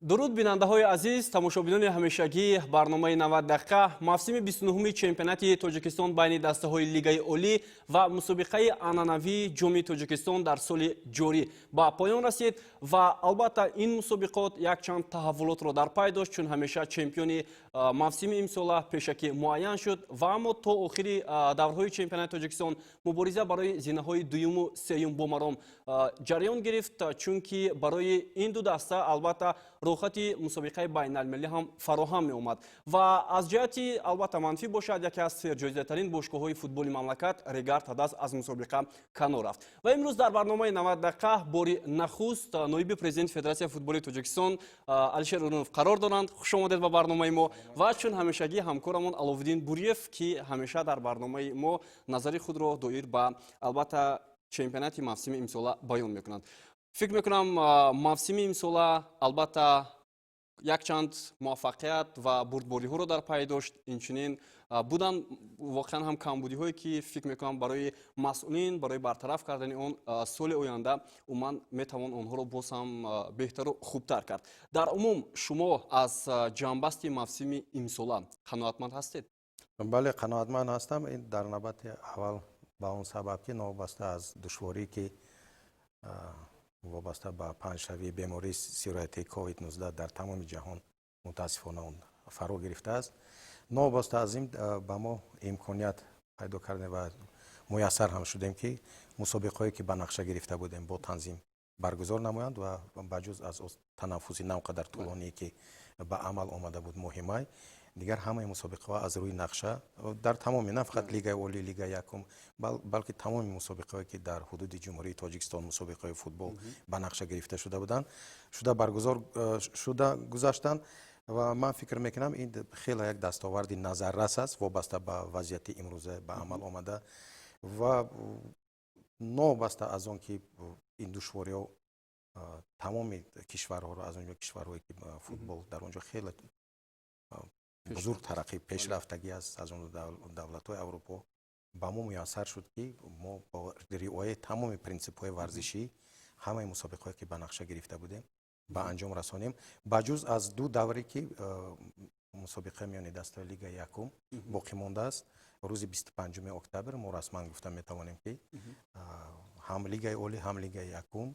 Дуруд, бинандаҳои азиз, тамошобинони ҳамешагии барномаи 90 дақиқа. Мавсими 29-уми чемпионати Тоҷикистон байни дастаҳои Лигаи Олӣ ва мусобиқаи анъанавии Ҷоми Тоҷикистон дар соли ҷорӣ ба поён расид ва албатта, ин мусобиқот якчанд таҳаввулотро дар пай дошт. Чун ҳамеша, чемпиони мавсими имсола пешакӣ муайян шуд ва аммо то охири даврҳои чемпионати Тоҷикистон мубориза барои зинаҳои дуюму сеюм бо маром ҷараён гирифт, чунки барои ин ду даста, албатта, роҳхати мусобиқаи байналмилалӣ ҳам фароҳам меомад. Ва аз ҷиҳати, албатта, манфӣ бошад, яке аз серҷоизатарин бошгоҳҳои футболи мамлакат, Регар ТадАЗ, аз мусобиқа канор рафт. Ва имрӯз дар барномаи 90 дақиқа бори нахуст ноиби президенти Федератсияи футболи Тоҷикистон Алишер Урунов қарор доранд. Хуш омадед ба барномаи мо. Ва чун ҳамешагӣ, ҳамкорамон Аловиддин Буриев, ки ҳамеша дар барномаи мо назари худро доир ба, албатта, чемпионати мавсими имсола баён мекунанд. Фикр мекунам, мавсими имсола, албатта, якчанд муваффақият ва бурдбориҳоро дар пай дошт. Инчунин буданд воқеан ҳам камбудиҳое, ки фикр мекунам, барои масъулин барои бартараф кардани он соли оянда умуман метавон онҳоро боз ҳам беҳтару хубтар кард. Дар умум, шумо аз ҷамъбасти мавсими имсола қаноатманд ҳастед? Бале, қаноатманд ҳастам. Ин дар навбати аввал ба он сабаб, ки новобаста аз душворӣ, ки вобаста ба паҳншавии бемории сироятии COVID-19 дар тамоми ҷаҳон, мутаассифона, он фаро гирифтааст, новобаста аз ин ба мо имконият пайдо кардем ва муяссар ҳам шудем, ки мусобиқаҳое, ки ба нақша гирифта будем, бо танзим баргузор намоянд. Ва ба ҷуз аз танаффуси на он қадар тӯлоние, ки ба амал омада буд моҳи май, дигар ҳамаи мусобиқаҳо аз рӯи нақша дар тамоми, на фақат Лигаи Олӣ, Лигаи якум, балки тамоми мусобиқаҳое, ки дар ҳудуди Ҷумҳурии Тоҷикистон мусобиқаҳои футбол ба нақша гирифта шуда буданд, шуда баргузор шуда гузаштанд. Ва ман фикр мекунам, ин хеле як дастоварди назаррас аст, вобаста ба вазъияти имрӯза ба амал омада. Ва новобаста аз он ки ин душвориҳо тамоми кишварҳоро, аз он ҷумла кишварҳое, ки футбол дар он ҷо хеле бузург тараққӣ, пешрафтагӣ аст, аз ҷумла давлатҳои Аврупо, ба мо муяссар шуд, ки мо бо риояи тамоми принсипҳои варзишӣ ҳамаи мусобиқаҳое, ки ба нақша гирифта будем, ба анҷом расонем, ба ҷуз аз ду давре, ки мусобиқа миёни дастаи Лигаи якум боқӣ мондааст. Рӯзи 25-уми октябр мо расман гуфта метавонем, ки ҳам Лигаи Олӣ, ҳам Лигаи якум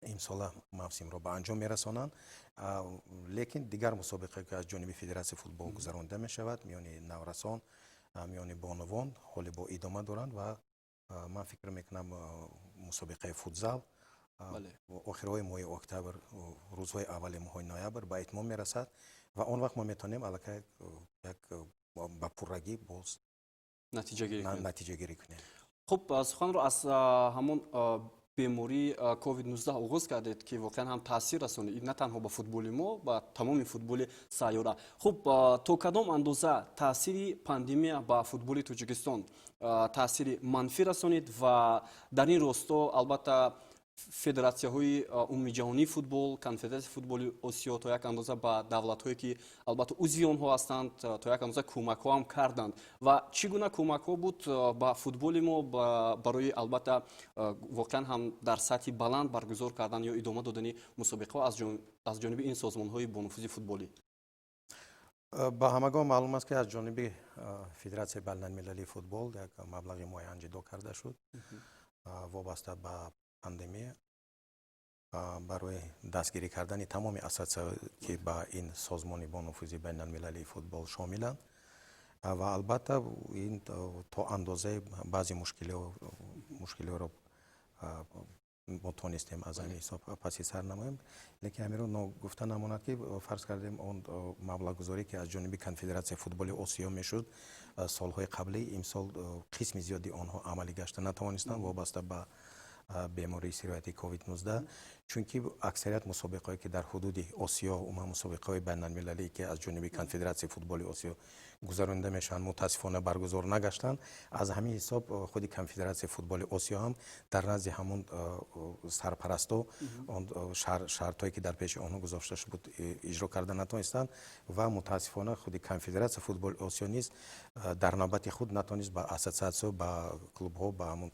имсола мавсимро ба анҷом мерасонанд. Лекин дигар мусобиқае, ки аз ҷониби Федератсияи футбол гузаронида мешавад миёни наврасон, миёни бонувон, ҳоле бо идома доранд. Ва ман фикр мекунам, мусобиқаи футзал охирҳои моҳи октябр, рӯзҳои аввали моҳи ноябр ба итмом мерасад ва он вақт мо метавонем аллакай як ба пуррагӣ боз натиҷагирӣ кунем. Хуб, суханро аз ҳамон бемории COVID-19 оғоз кардед, ки воқеан ҳам таъсир расонид на танҳо ба футболи мо, ба тамоми футболи сайёра. Хуб, то кадом андоза таъсири пандемия ба футболи Тоҷикистон таъсири манфӣ расонид ва дар ин росто, албатта, федератсияҳои умумиҷаҳонии футбол, Конфедератсияи футболи Осиё то як андоза ба давлатҳое, ки, албатта, узви онҳо ҳастанд, то як андоза кӯмакҳо ҳам карданд? Ва чӣ гуна кӯмакҳо буд ба футболи мо барои, албатта, воқеан ҳам дар сатҳи баланд баргузор кардан ё идома додани мусобиқаҳо аз ҷониби ин созмонҳои бонуфузи футболӣ? Ба ҳамагон маълум аст, ки аз ҷониби Федератсияи байналмилалии футбол як маблағи муайян ҷудо карда шуд вобаста ба пандемия барои дастгирӣ кардани тамоми ассотсиатсияҳое, ки ба ин созмони бонуфузи байналмилалии футбол шомиланд. Ва албатта, ин то андозаи баъзе мушкилиҳоро мо тонистем аз ҳамин ҳисоб паси сар намоем. Лекин ҳаминро ногуфта намонад, ки фарз кардем, он маблағгузорӣ, ки аз ҷониби Конфедератсияи футболи Осиё мешуд солҳои қаблӣ, имсол қисми зиёди онҳо амалӣ гашта натавонистанд вобаста ба бемории сирояти COVID-19, чунки аксарият мусобиқаҳое, ки дар ҳудуди Осиё, умуман мусобиқаҳои байналмилалие, ки аз ҷониби Конфедератсияи футболи Осиё гузаронида мешаванд, мутаассифона, баргузор нагаштанд. Аз ҳамин ҳисоб худи Конфедератсияи футболи Осиё ҳам дар назди ҳамон сарпарасто он шартҳое, ки дар пеши онҳо гузошта шуд, иҷро карда натавонистанд. Ва мутаассифона, худи Конфедератсияи футболи Осиё низ дар навбати худ натавонист ба ассотсиатсиё, ба клубҳо, ба ҳамон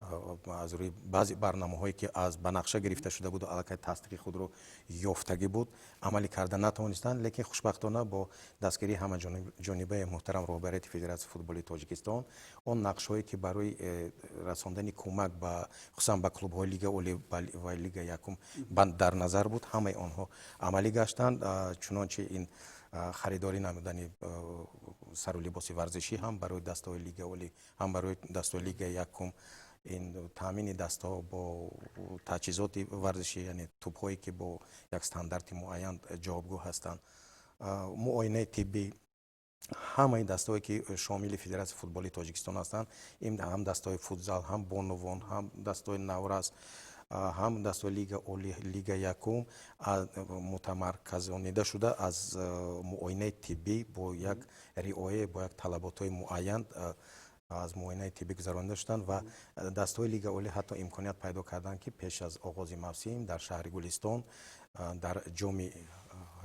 Аз рӯи баъзе барномаҳое, ки аз ба нақша гирифта шуда буду аллакай тасдиқи худро ёфтагӣ буд, амалӣ карда натавонистанд. Лекин хушбахтона бо дастгирии ҳамаҷонибаи муҳтарам роҳбарияти Федератсияи футболи Тоҷикистон он нақшҳое, ки барои расондани кӯмак ба, хусусан ба клубҳои Лигаи Олӣ ва Лигаи Якум дар назар буд, ҳамаи онҳо амалӣ гаштанд. Чунончи ин харидорӣ намудани сару либоси варзишӣ ҳам барои дастаҳои Лигаи Олӣ, ҳам барои дастаҳои Лигаи Якум, ин таъмини дастаҳо бо таҷҳизоти варзишӣ, яъне тӯбҳое, ки бо як стандарти муайян ҷавобгӯ ҳастанд, муоинаи тиббӣ ҳамаи дастаҳое, ки шомили Федератсияи футболи Тоҷикистон ҳастанд, ин ҳам дастаҳои футзал, ҳам бонувон, ҳам дастаҳои наврас, ҳам дастаҳои Лига Олӣ, Лига Якум, мутамарказонида шуда аз муоинаи тиббӣ бо як риоя, бо як талаботҳои муайян аз муоинаи тиббӣ гузаронида шуданд. Ва дастаҳои Лига Олӣ ҳатто имконият пайдо карданд, ки пеш аз оғози мавсим дар шаҳри Гулистон дар Ҷоми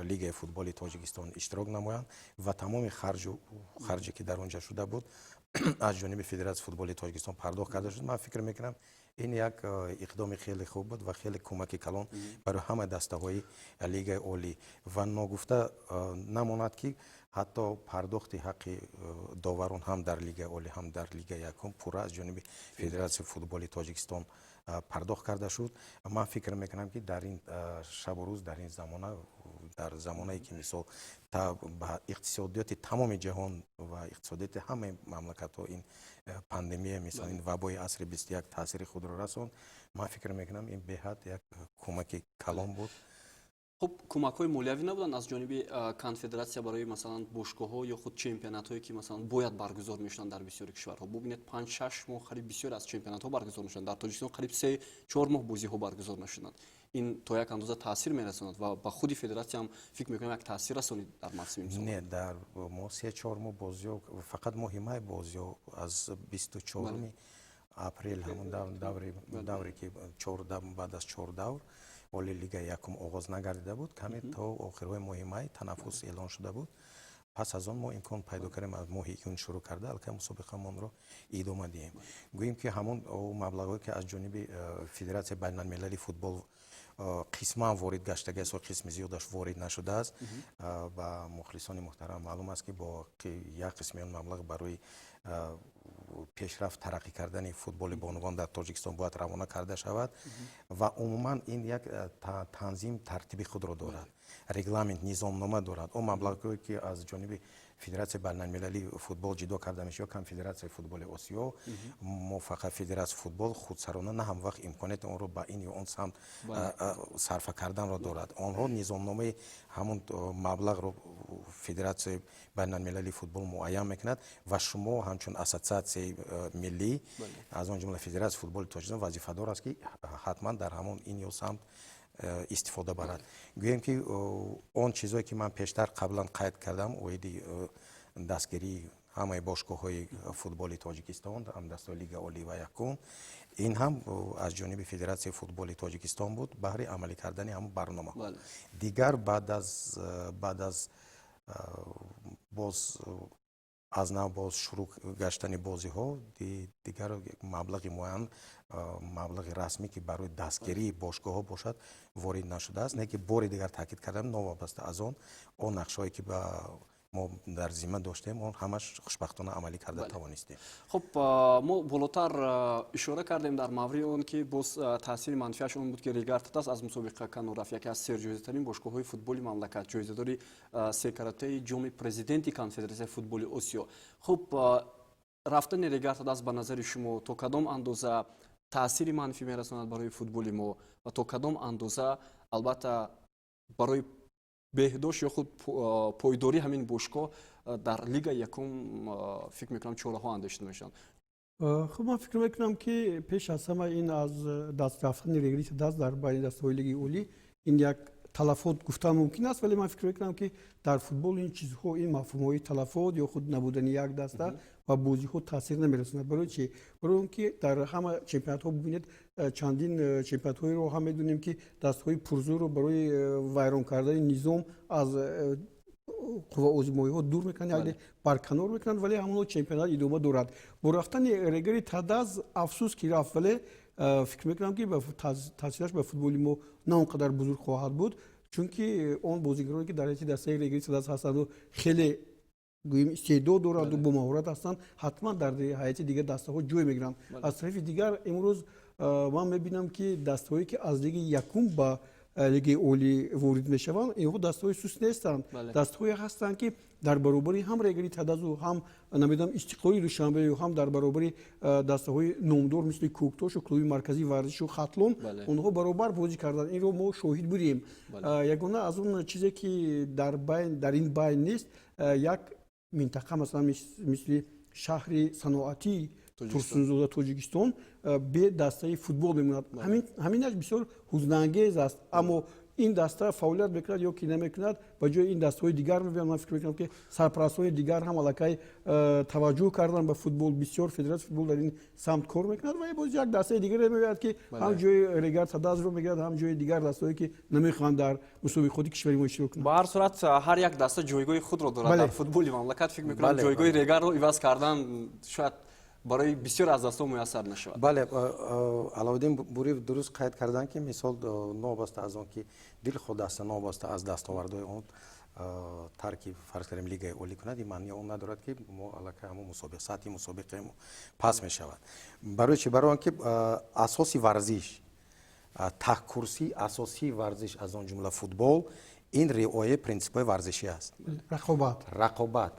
Лигаи футболи Тоҷикистон иштирок намоянд ва тамоми харҷу харҷе, ки дар он ҷо шуда буд, аз ҷониби Федератсияи футболи Тоҷикистон пардохт карда шуд. Ман фикр мекунам, ин як иқдоми хеле хуб буд ва хеле кӯмаки калон барои ҳама дастаҳои Лигаи Олӣ. Ва ногуфта намонад, ки ҳатто пардохти ҳаққи доварон ҳам дар Лигаи Олӣ, ҳам дар Лигаи Якум пурра аз ҷониби Федератсияи футболи Тоҷикистон пардохт карда шуд. Ман фикр мекунам, ки дар ин шабу рӯз, дар ин замона, дар замонае ки мисол ба иқтисодиёти тамоми ҷаҳон ва иқтисодиёти ҳамаи мамлакатҳо ин пандемия, мисол ин вабои асри 21 таъсири худро расонд, ман фикр мекунам, ин беҳад як кӯмаки калон буд. Хуб, кӯмакҳои молиявӣ набуданд аз ҷониби конфедератсия барои, масалан, бошгоҳҳо ё худ чемпионатҳое, ки, масалан, бояд баргузор мешуданд дар бисёри кишварҳо? Бубинед, 5-6 моҳ қариб бисёре аз чемпионатҳо баргузор мешуданд. Дар Тоҷикистон қариб 3-4 моҳ бозиҳо баргузор нашуданд. Ин то як андоза таъсир мерасонад ва ба худи федератсия ҳам, фикр мекунам, як таъсир расонид дар мавсими имсол. Не, дар мо 3-4 моҳ бозиҳо, фақат моҳи май бозиҳо аз 24-уми апрел, ҳамон давре ки баъд аз чор давр оли Лигаи Якум оғоз нагардида буд, каме то охирҳои моҳи май танаффус эълон шуда буд. Пас аз он мо имкон пайдо кардем, аз моҳи июн шурӯъ карда аллакай мусобиқамонро идома диҳем. Гӯем, ки ҳамон маблағҳое, ки аз ҷониби Федератсияи байналмилалии футбол қисман ворид гаштагиаст ва қисми зиёдаш ворид нашудааст, ба мухлисони муҳтарам маълум аст, ки бо як қисми он маблағ барои пешрафт, тараққӣ кардани футболи бонувон дар Тоҷикистон бояд равона карда шавад. Ва умуман ин як танзим, тартиби худро дорад, регламент, низомнома дорад. Он маблағҳое, ки аз ҷониби Федератсияи байналмилалии футбол ҷудо карда мешавад ё Конфедератсияи футболи Осиё, мо фақат федератсияи футбол худсарона на ҳам вақт имконияти онро ба ин ё он самт сарфа карданро дорад. Онҳо низомномаи ҳамон маблағро Федератсияи байналмилалии футбол муайян мекунад ва шумо ҳамчун ассотсиатсияи миллӣ, аз он ҷумла Федератсияи футболи Тоҷикистон, вазифадор аст, ки ҳатман дар ҳамон ин ё самт истифода барад. Гӯем, ки он чизое, ки ман пештар қаблан қайд кардам оиди дастгирии ҳамаи бошгоҳҳои футболи Тоҷикистон, ҳам дастаҳои Лига Олӣ ва Якум, ин ҳам аз ҷониби Федератсияи футболи Тоҷикистон буд баҳри амалӣ кардани ҳамон барномаҳо. Дигар баъд аз боз аз нав боз шурӯъ гаштани бозиҳо, дигар маблағи муайян, маблағи расмӣ, ки барои дастгирии бошгоҳҳо бошад, ворид нашудааст. Не ки бори дигар таъкид кардам, новобаста аз он нақшҳое, ки ба мо дар зимма доштем, он ҳамаш хушбахтона амалӣ карда тавонистем. Хуб, мо болотар ишора кардем дар мавриди он, ки боз таъсири манфиаш он буд, ки Регар-ТадАЗ аз мусобиқа канор рафт, яке аз серҷоизатарин бошгоҳҳои футболи мамлакат, ҷоизадори секаратаи Ҷоми Президенти Конфедератсияи футболи Осиё. Хуб, рафтани Регар-ТадАЗ ба назари шумо то кадом андоза таъсири манфӣ мерасонад барои футболи мо ва то кадом андоза, албатта, барои беҳдошт ё худ пойдории ҳамин бошгоҳ дар Лигаи Якум, фикр мекунам, чораҳо андешида мешаванд? Хуб, ман фикр мекунам, ки пеш аз ҳама ин аз даст рафтани Регар-ТадАЗ дар байни дастаҳои Лигаи Олӣ ин як талафот гуфтан мумкин аст, вале ман фикр мекунам, ки дар футбол ин чизҳо, ин мафҳумҳои талафот ё худ набудани як даста ба бозиҳо таъсир намерасонад. Барои чи? Барои он ки дар ҳама чемпионатҳо, бубинед, чандин чемпионатҳоеро ҳам медонем, ки дастаҳои пурзӯрро барои вайрон кардани низом аз Қувваозмоиҳо дур мекунанд, яъне барканор мекунанд, вале ҳамоно чемпионат идома дорад. Бо рафтани Регари Тадаз, афсӯс ки рафт, вале фикр мекунам, ки таъсираш ба футболи мо на он қадар бузург хоҳад буд, чунки он бозигароне, ки дар ҳайати дастаи Регари Тадаз ҳастанду хеле, гӯем, истеъдод дораду бо маҳорат ҳастанд, ҳатман дар ҳайати дигар дастаҳо ҷой мегиранд. Аз тарафи дигар, имрӯз ман мебинам, ки дастаҳое, ки аз лиги якум ба лигаи олӣ ворид мешаванд, инҳо дастаҳои суст нестанд, дастаҳое ҳастанд, ки дар баробари ҳам Регари Тадазу, ҳам, намедонам, Истиқлоли Душанбею, ҳам дар баробари дастаҳои номдор, мисли Кӯктошу, клуби марказии варзишу Хатлон, онҳо баробар бозӣ карданд. Инро мо шоҳид будем. Ягона аз он чизе, ки дар ин байн нест, як минтақа, масалан, мисли шаҳри саноатии Турсунзода, Тоҷикистон, бе дастаи футбол мемонад. Ҳаминаш бисёр ҳузнангез аст. Аммо ин даста фаъолият мекунад ё ки намекунад, ба ҷои ин дастаҳои дигар мебиёнд. Ман фикр мекунам, ки сарпарастони дигар ҳам аллакай таваҷҷӯҳ кардан ба футбол, бисёр федератсияи футбол дар ин самт кор мекунад ва боз як дастаи дигаре меояд, ки ҳам ҷои Регар Тадазро мегирад, ҳам ҷои дигар дастаҳое, ки намехоҳанд дар мусобиқоти кишвари мо иштирок кунанд. Ба ҳар сурат, ҳар як даста ҷойгоҳи худро дорад дар футболи мамлакат. Фикр мекунам, ҷойгоҳи Регарро иваз кардан шояд барои бисёр аз дастҳо муяссар нашавад. Бале, Аловиддин Буриев дуруст қайд карданд, ки мисол, новобаста аз он ки дилхоҳ даста, новобаста аз дастовардҳои он, тарки, фарз кардем, лигаи олӣ кунад, ин маънии он надорад, ки мо аллакай ҳамон мусобиқа, сатҳи мусобиқаи мо паст мешавад. Барои чи? Барои он ки асоси варзиш, таҳкурсии асосии варзиш, аз он ҷумла футбол, ин риояи принсипҳои варзишӣ аст. Рақобат. Рақобат.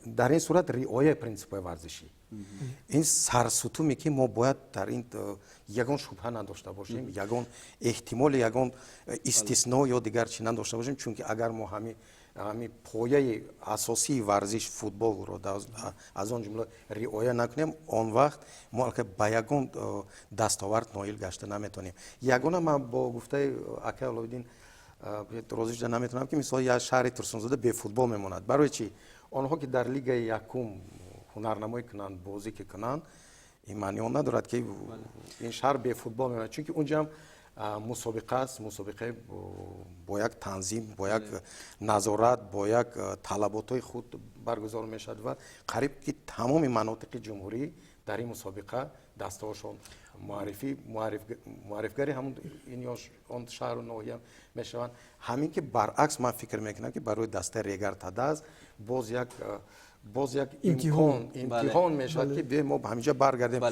Дар ин сурат риояи принсипҳои варзишӣ, ин сарсутуме, ки мо бояд дар ин ягон шубҳа надошта бошем, ягон эҳтимоли, ягон истисно ё дигар чи надошта бошем, чунки агар мо ҳами пояи асосии варзиш, футболро, аз он ҷумла риоя накунем, он вақт мо аллакай ба ягон дастовард ноил гашта наметавонем. Ягона ман бо гуфтаи акай Аловиддин розӣ шуда наметавонам, ки мисол як шаҳри Турсунзода бефутбол мемонад. Барои чӣ? Онҳо ки дар лигаи якум ҳунарнамоӣ кунанд, бозӣ ки кунанд, ин маъни он надорад, ки ин шаҳр бефутбол мемонад, чунки унҷа ҳам мусобиқа аст, мусобиқаи бо як танзим, бо як назорат, бо як талаботҳои худ баргузор мешавад ва қариб ки тамоми манотиқи ҷумҳурӣ дар ин мусобиқа дастаҳошон муаррифӣ, муаррифгари ҳамун ин ё он шаҳру ноҳия мешаванд. Ҳамин ки баръакс, ман фикр мекунам, ки барои дастаи Регар Тадаз боз як имтиҳон мешавад, ки биёем, мо ҳаминҷа баргардем,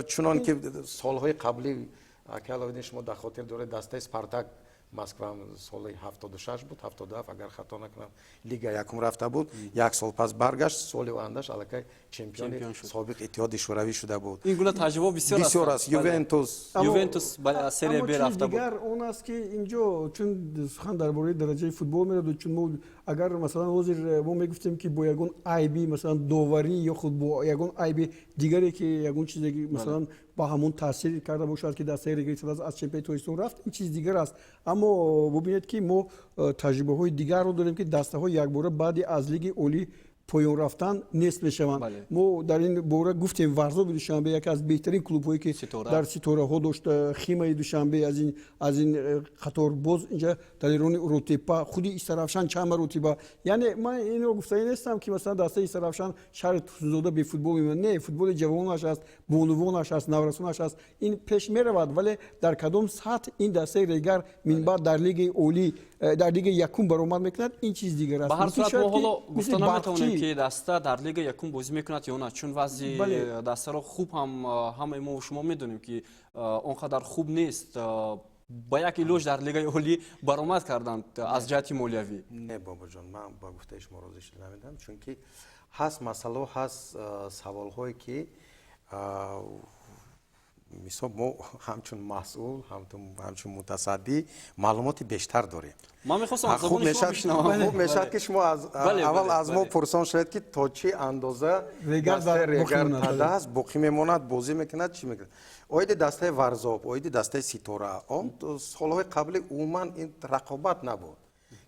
чунон ки солҳои қаблӣ, акай Аловиддин, шумо дар хотир доред, дастаи Спартак Москва соли 76 буд, 77, агар хато накунам, лига якум рафта буд, як сол пас баргашт, соли ояндаш аллакай чемпиони собиқ Иттиҳоди Шӯравӣ шуда буд. Ин гуна таҷриба бисёр. Бисёр аст. Ювентус. Ювентус Серия Б рафта буд. Дигар он аст, ки инҷо чун сухан дар бораи дараҷаи футбол меравад, чун мо агар, масалан, ҳозир мо мегуфтем, ки бо ягон айби, масалан, доварӣ ё худ бо ягон айби дигаре, ки ягон чизе, масалан, ба ҳамон таъсир карда бошад, ки дастаи Регари аз чемпионати Тоҷикистон рафт, ин чиз дигар аст. Аммо бубинед, ки мо таҷрибаҳои дигарро дорем, ки дастаҳо якбора баъди аз лиги олӣ поён рафтан нест мешаванд. Мо дар ин бора гуфтем: Варзоби Душанбе, яке аз беҳтарин клубҳое, ки дар ситораҳо дошт, Химаи Душанбе аз ин қатор, боз инҷа Далерони Уротепа, худи Истаравшан чанд маротиба. Яъне ман инро гуфтанӣ нестам, ки масалан дастаи Истаравшан, шаҳри Турсунзода бефутбол мемонад. Не, футболи ҷавонаш аст, бонувонаш аст, наврасонаш аст, ин пеш меравад, вале дар кадом сатҳ ин дастаи Регар минбаъд дар лигаи олӣ, дар лигаи якум баромад мекунад, ин чиз дигар аст. Ба ҳар сурат, мо ҳоло гуфта наметавонем, ки даста дар лига якум бозӣ мекунад ё на, чун вазъи дастаро хуб ҳам ҳамаи мо шумо медонем, ки он қадар хуб нест. Ба як илоҷ дар лигаи олӣ баромад карданд аз ҷиҳати молиявӣ. Не, бобоҷон, ман ба гуфтаи шумо розӣ шуда намедиҳам, чунки ҳаст масъалао, ҳаст саволҳое, ки мисол мо ҳамчун масъул, ҳамчун мутасаддӣ маълумоти бештар дорем. Ман мехостам аз забони шумо бишнавам. Хуб мешавад, ки шумо аввал аз мо пурсон шавед, ки то чӣ андоза дастаи Регар Тадаз боқӣ мемонад, бозӣ мекунад, чӣ мекунад. Оиди дастаи Варзоб, оиди дастаи Ситора, он солҳои қаблӣ умуман ин рақобат набуд,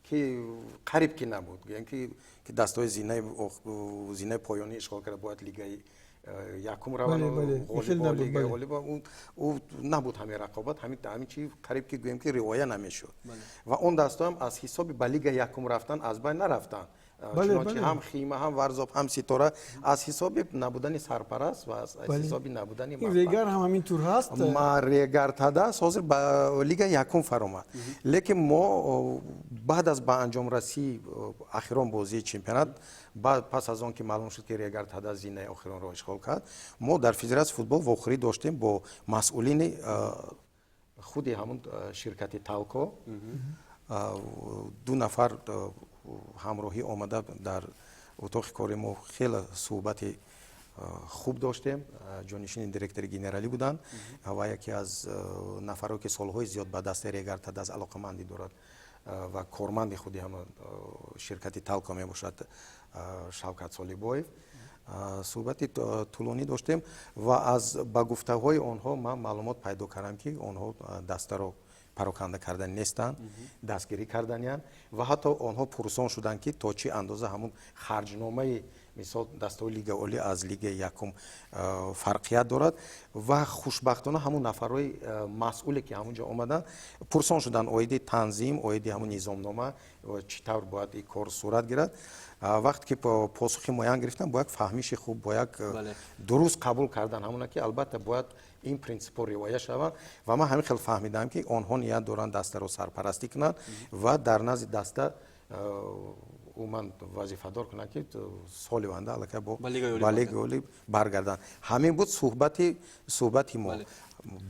ки қариб ки набуд, гӯям ки дастаҳои зинаи поёнӣ ишғол карда бояд лигаи Якум раванд, ғолиб олӣ, ӯ набуд. Ҳамин рақобат, ҳамин чи қариб ки гӯем, ки риоя намешуд ва он дастаҳам аз ҳисоби ба лига якум рафтан аз байн нарафтанд. Чунончи ҳам Хима, ҳам Варзоб, ҳам Ситора аз ҳисоби набудани сарпараст ва аз ҳисоби набудани Регар ҳам ҳамин тур ҳаст. Регар ТАДАС ҳозир ба лига якум фаромад, лекин мо баъд аз ба анҷомрасии охирон бозии чемпионат, пас аз он ки маълум шуд, ки Регар ТАДАС зинаи охиронро ишғол кард, мо дар Федератсияи футбол вохӯрӣ доштем бо масъулини худи ҳамун ширкати Талко. Ду нафар ҳамроҳӣ омада, дар утоқи кори мо хеле суҳбати хуб доштем. Ҷонишини директори генералӣ буданд ва яке аз нафаро, ки солҳои зиёд ба дастаи Регар ТАДАС алоқамандӣ дорад ва корманди худи ҳама ширкати Талко мебошад, Шавкат Солибоев. Суҳбати тӯлонӣ доштем ва аз ба гуфтаҳои онҳо ман маълумот пайдо кардам, ки онҳо дастаро пароканда кардани нестанд, дастгирӣ карданиянд ва ҳатто онҳо пурсон шуданд, ки то чӣ андоза ҳамун харҷномаи, мисол, дастаҳои лига олӣ аз лигаи якум фарқият дорад. Ва хушбахтона ҳамун нафарҳои масъуле, ки ҳамун ҷо омаданд, пурсон шуданд оиди танзим, оиди ҳамун низомнома, чӣ тавр бояд ин кор сурат гирад. Вақте ки посухи муайян гирифтанд, бо як фаҳмиши хуб, бо як дуруст қабул кардан ҳамона, ки албатта бояд ин принсипҳо риоя шаванд. Ва ман ҳамин хел фаҳмидам, ки онҳо ният доранд дастаро сарпарастӣ кунанд ва дар назди даста умуман вазифадор кунанд, ки соли оянда аллакай ба лигаи олӣ баргарданд. Ҳамин буд суҳбати мо.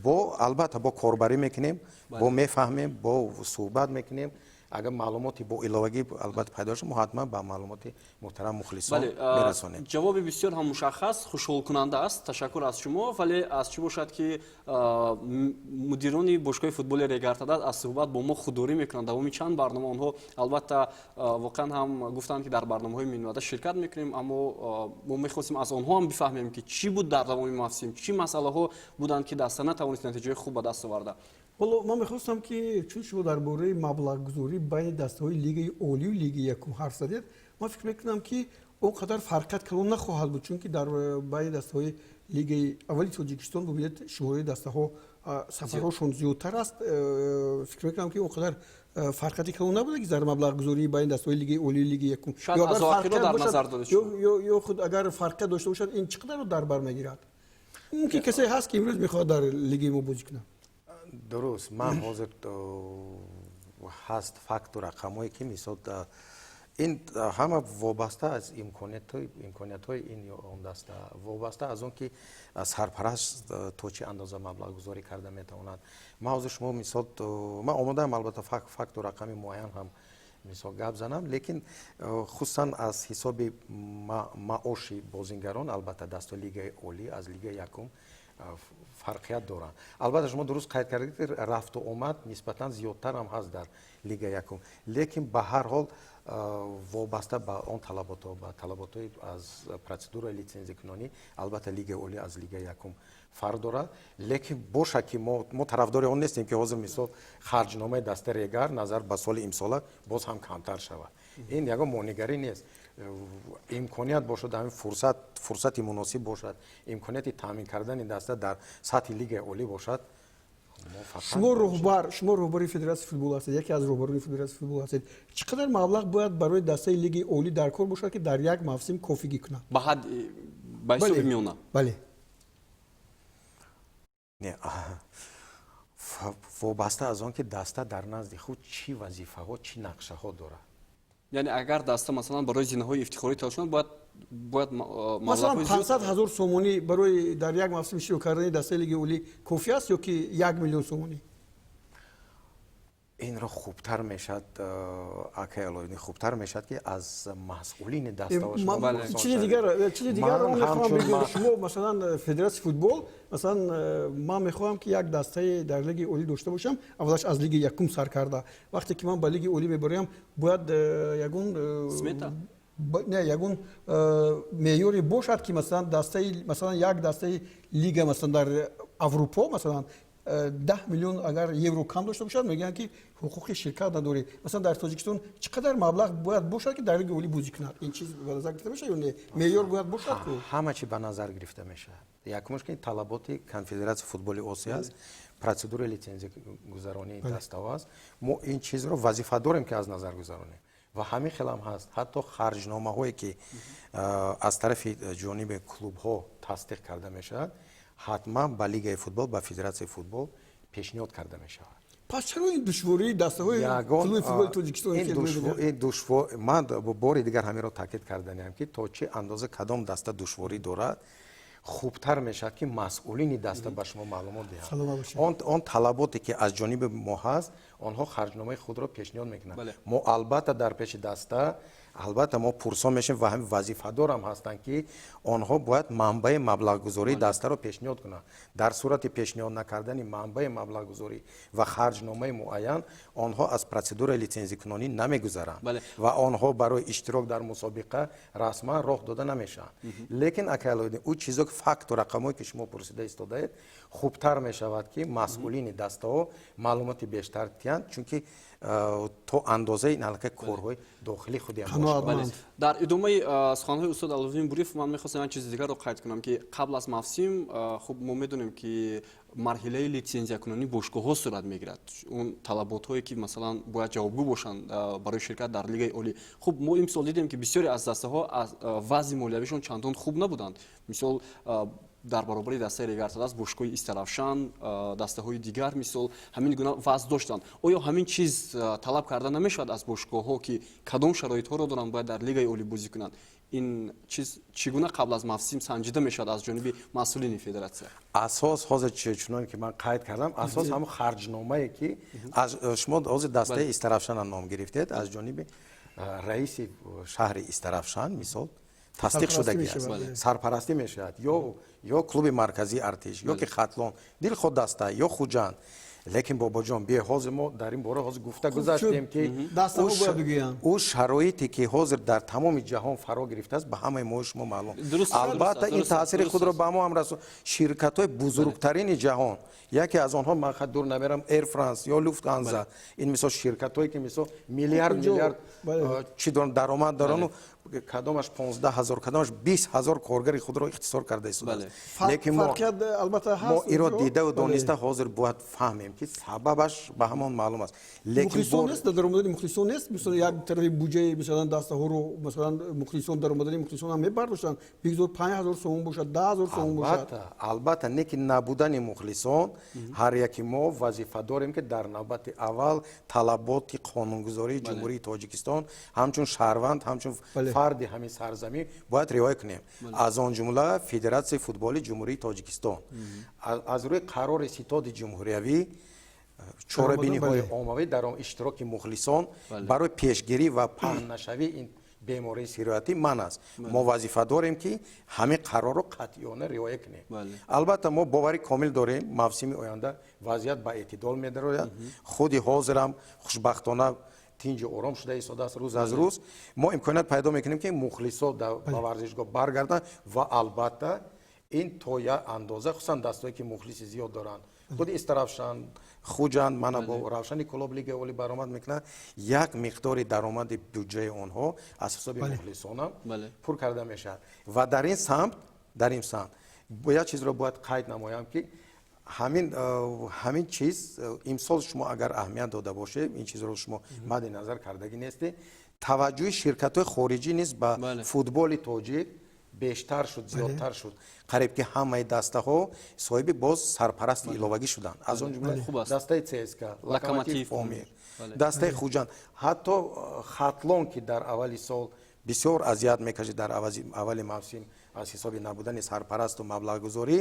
Бо албатта бо корбарӣ мекунем, бо мефаҳмем, бо суҳбат мекунем. Агар маълумоти бо иловагӣ албатта пайдо шуд, мо ҳатман ба маълумоти муҳтарам мухлисон мерасонем. Ҷавоби бисёр ҳам мушаххас, хушҳолкунанда аст, ташаккур аз шумо. Вале аз чӣ бошад, ки мудирони бошгоҳи футболи Регар ТАДАС аз суҳбат бо мо худдорӣ мекунанд? Давоми чанд барнома онҳо албатта воқеан ҳам гуфтанд, ки дар барномаҳои минбаъда ширкат мекунем, аммо мо мехостем аз онҳо ҳам бифаҳмем, ки чӣ буд дар давоми мавсим, чӣ масъалаҳо буданд, ки даста натавонист натиҷаи хуб ба даст оварда. Ҳоло ман мехостам, ки чун шумо дар бораи маблағгузорӣ байни дастаҳои лигаи олию лигаи якум ҳарф задед, ман фикр мекунам, ки он қадар фарқият калон нахоҳад буд, чунки дар байни дастаҳои лигаи аввали Тоҷикистон, бубинед, шумораи дастаҳо, сафарҳошон зиёдтар аст. Фикр мекунам, ки он қадар фарқияти калон набуда, ки дар маблағгузории байни дастаҳои лигаи олию лигаи якум. Ё худ агар фарқият дошта бошад, ин чӣ қадарро дар бар мегирад? Мумкин касе ҳаст, ки имрӯз мехоҳад дар лигаи мо бозӣ кунад. Дуруст, ман ҳозир ҳаст факту рақамҳое, ки мисол ин ҳама вобаста аз имкониятҳои ин ё он даста, вобаста аз он ки сарпараст то чӣ андоза маблағгузорӣ карда метавонад. Ман ҳозир шумо, мисол, ман омодаам албатта факту рақами муайян ҳам, мисол, гап занам, лекин хусусан аз ҳисоби маоши бозингарон албатта дастаи лигаи олӣ аз лигаи якум фарқият доранд. Албатта, шумо дуруст қайд кардед, ки рафту омад нисбатан зиёдтар ҳам ҳаст дар лига якум, лекин ба ҳар ҳол вобаста ба он талаботҳо, ба талаботҳои аз процедураи литсензикунонӣ, албатта лигаи олӣ аз лигаи якум фарқ дорад. Лекин бошад, ки мо тарафдори он нестем, ки ҳозир, мисол, харҷномаи дастаи Регар назар ба соли имсола боз ҳам камтар шавад. Ин ягон монеъгарӣ нест. Имконият бошад, ҳамин фурсати муносиб бошад, имконияти таъмин кардани даста дар сатҳи лигаи олӣ бошад. Шумо роҳбари Федератсияи футбол ҳастед, яке аз роҳбарони Федератсияи футбол ҳастед. Чӣ қадар маблағ бояд барои дастаи лигаи олӣ дар кор бошад, ки дар як мавсим кофигӣ кунад? Ба ҳад, ба ҳисоби миёна. Бале. Не, вобаста аз он ки даста дар назди худ чӣ вазифаҳо, чӣ нақшаҳо дорад. Яъне агар даста, масалан, барои зинаҳои ифтихорӣ талош кунад, бояд масалан 500 000 сомонӣ барои дар як мавсим иштирок кардани дастаи лигаи олӣ кофӣ аст ё ки 1 миллион сомонӣ? Инро хубтар мешавад, акай Алоиддин, хубтар мешавад, ки аз масъулини дастаҳо. Чизи дигарро мехоҳам бигӯям. Шумо, масалан, Федератсияи футбол, масалан, ман мехоҳам, ки як дастаи дар лигаи олӣ дошта бошам, аввалаш аз лигаи якум сар карда. Вақте ки ман ба лигаи олӣ мебароям, бояд ягон Смета? Не, ягон меъёре бошад, ки масалан дастаи, масалан, як дастаи лига, масалан, дар Аврупо, масалан, 10 миллион агар евро кам дошта бошад, мегӯянд, ки ҳуқуқи ширкат надорӣ. Масалан, дар Тоҷикистон чӣ қадар маблағ бояд бошад, ки дар лигаи олӣ бозӣ кунад? Ин чиз ба назар гирифта мешавад ё не? Меъёр бояд бошад ку? Ҳама чи ба назар гирифта мешавад. Якумаш, ки талаботи Конфедератсияи футболи Осиё аст, процедураи лицензиягузаронии дастаҳо аст. Мо ин чизро вазифа дорем, ки аз назар гузаронем, ва ҳамин хелам ҳаст. Ҳатто харҷномаҳое, ки аз тарафи ҷониби клубҳо тасдиқ карда мешавад, ҳатман ба лигаи футбол, ба федератсияи футбол пешниҳод карда мешавад. Пас чаро ин душвории дастаҳои клуби футболи Тоҷикистон? Ин душвор, ман бори дигар ҳаминро таъкид карданиам, ки то чӣ андоза кадом даста душворӣ дорад, хубтар мешавад, ки масъулини даста ба шумо маълумот диҳанд. Он талаботе, ки аз ҷониби мо ҳаст, онҳо харҷномаи худро пешниҳод мекунанд. Мо албатта дар пеши даста, албатта, мо пурсон мешавем ва ҳамин вазифадорам ҳастанд, ки онҳо бояд манбаи маблағгузории дастаро пешниҳод кунанд. Дар сурати пешниҳод накардани манбаи маблағгузорӣ ва харҷномаи муайян, онҳо аз процедураи лицензикунонӣ намегузаранд ва онҳо барои иштирок дар мусобиқа расман роҳ дода намешаванд. Лекин, акай Алоиддин, ӯ чизо, факту рақамҳое, ки шумо пурсида истодаед, хубтар мешавад, ки масъулини дастаҳо маълумоти бештар диҳанд, чунки то андозаи аллакай корҳои дохилии худи. Дар идомаи суханҳои устод Алоуддин Буриев ман мехостам як чизи дигарро қайд кунам, ки қабл аз мавсим, хуб, мо медонем, ки марҳилаи литсензиякунонии бошгоҳҳо сурат мегирад, он талаботҳое, ки масалан бояд ҷавобгӯ бошанд барои ширкат дар лигаи олӣ. Хуб, мо имсол дидем, ки бисёре аз дастаҳо аз вазъи молиявишон чандон хуб набуданд. Мисол, дар баробари дастаи Регар-ТадАЗ бошгоҳи Истаравшан, дастаҳои дигар, мисол, ҳамин гуна вазъ доштанд. Оё ҳамин чиз талаб карда намешавад аз бошгоҳҳо, ки кадом шароитҳоро доранд, бояд дар лигаи олӣ бозӣ кунанд? Ин чиз чӣ гуна қабл аз мавсим санҷида мешавад аз ҷониби масъулини федератсия? Асос ҳозир, чуноне ки ман қайд кардам, асос ҳамон харҷномае, ки аз шумо ҳозир дастаи Истаравшана ном гирифтед, аз ҷониби раиси шаҳри Истаравшан, мисол, тасдиқ шудагӣ аст, сарпарастӣ мешавад, ё клуби марказии Артиш, ё ки Хатлон, дилхоҳ даста, ё Хуҷанд. Лекин, бобоҷон, бие, ҳозир мо дар ин бора ҳозир гуфта гузаштем, ки ӯ шароите, ки ҳозир дар тамоми ҷаҳон фаро гирифтааст, ба ҳамаи мо шумо маълум. Албатта, ин таъсири худро ба мо ҳам расон. Ширкатҳои бузургтарини ҷаҳон, яке аз онҳо, ман дур намерам, Эйр Франс ё Люфтганза, ин мисол ширкатҳое, ки мисол миллиард миллиард чӣ доранд, даромад дорану, кадомаш 15 000, кадомаш 20 000 коргари худро ихтисор карда истодааст. Лекин мо иро дидаву дониста ҳозир бояд фаҳмем, ки сабабаш ба ҳамон маълум аст. Лекин даромадани мухлисон нест. Мисол, як тарафи буҷаи, масалан, дастаҳоро, масалан, мухлисон, даромадани мухлисон ҳам мебардоштанд. Бигзор 5000 сомон бошад, 10 000 сомон бошад. Албатта, не ки набудани мухлисон, ҳар яки мо вазифа дорем, ки дар навбати аввал талаботи қонунгузории Ҷумҳурии Тоҷикистон, ҳамчун шаҳрванд, ҳамчун фарди ҳамин сарзамин бояд риоя кунем. Аз он ҷумла Федератсияи футболи Ҷумҳурии Тоҷикистон аз рӯи қарори Ситоди ҷумҳуриявӣ чорабиниҳои оммавӣ, дар он иштироки мухлисон барои пешгирӣ ва паҳн нашавии ин бемории сироятӣ манъ аст. Мо вазифа дорем, ки ҳамин қарорро қатъиёна риоя кунем. Албатта, мо боварӣ комил дорем, мавсими оянда вазъият ба эътидол медарояд. Худи ҳозирам, хушбахтона, тинҷу ором шуда истодааст. Рӯз аз рӯз мо имконият пайдо мекунем, ки мухлисо ба варзишгоҳ баргарданд ва албатта, ин то як андоза, хусусан дастое, ки мухлиси зиёд доранд, худи Истаравшан, Хуҷанд, мана бо Равшани Кӯлоб лигаи олӣ баромад мекунад, як миқдори даромади бюҷаи онҳо аз ҳисоби мухлисонам пур карда мешавад. Ва дар ин самт як чизро бояд қайд намоям, ки ҳамин чиз имсол, шумо агар аҳамият дода бошед, ин чизро шумо мадди назар кардагӣ нестед, таваҷҷӯҳи ширкатҳои хориҷӣ низ ба футболи тоҷик бештар шуд, зиёдтар шуд. Қариб ки ҳамаи дастаҳо соҳиби боз сарпарасти иловагӣ шуданд, аз он ҷумла дастаи ЦСКА, Локомотив Помир, дастаи Хуҷанд, ҳатто Хатлон, ки дар аввали сол бисёр азият мекашид, дар аввали мавсим аз ҳисоби набудани сарпарасту маблағгузорӣ,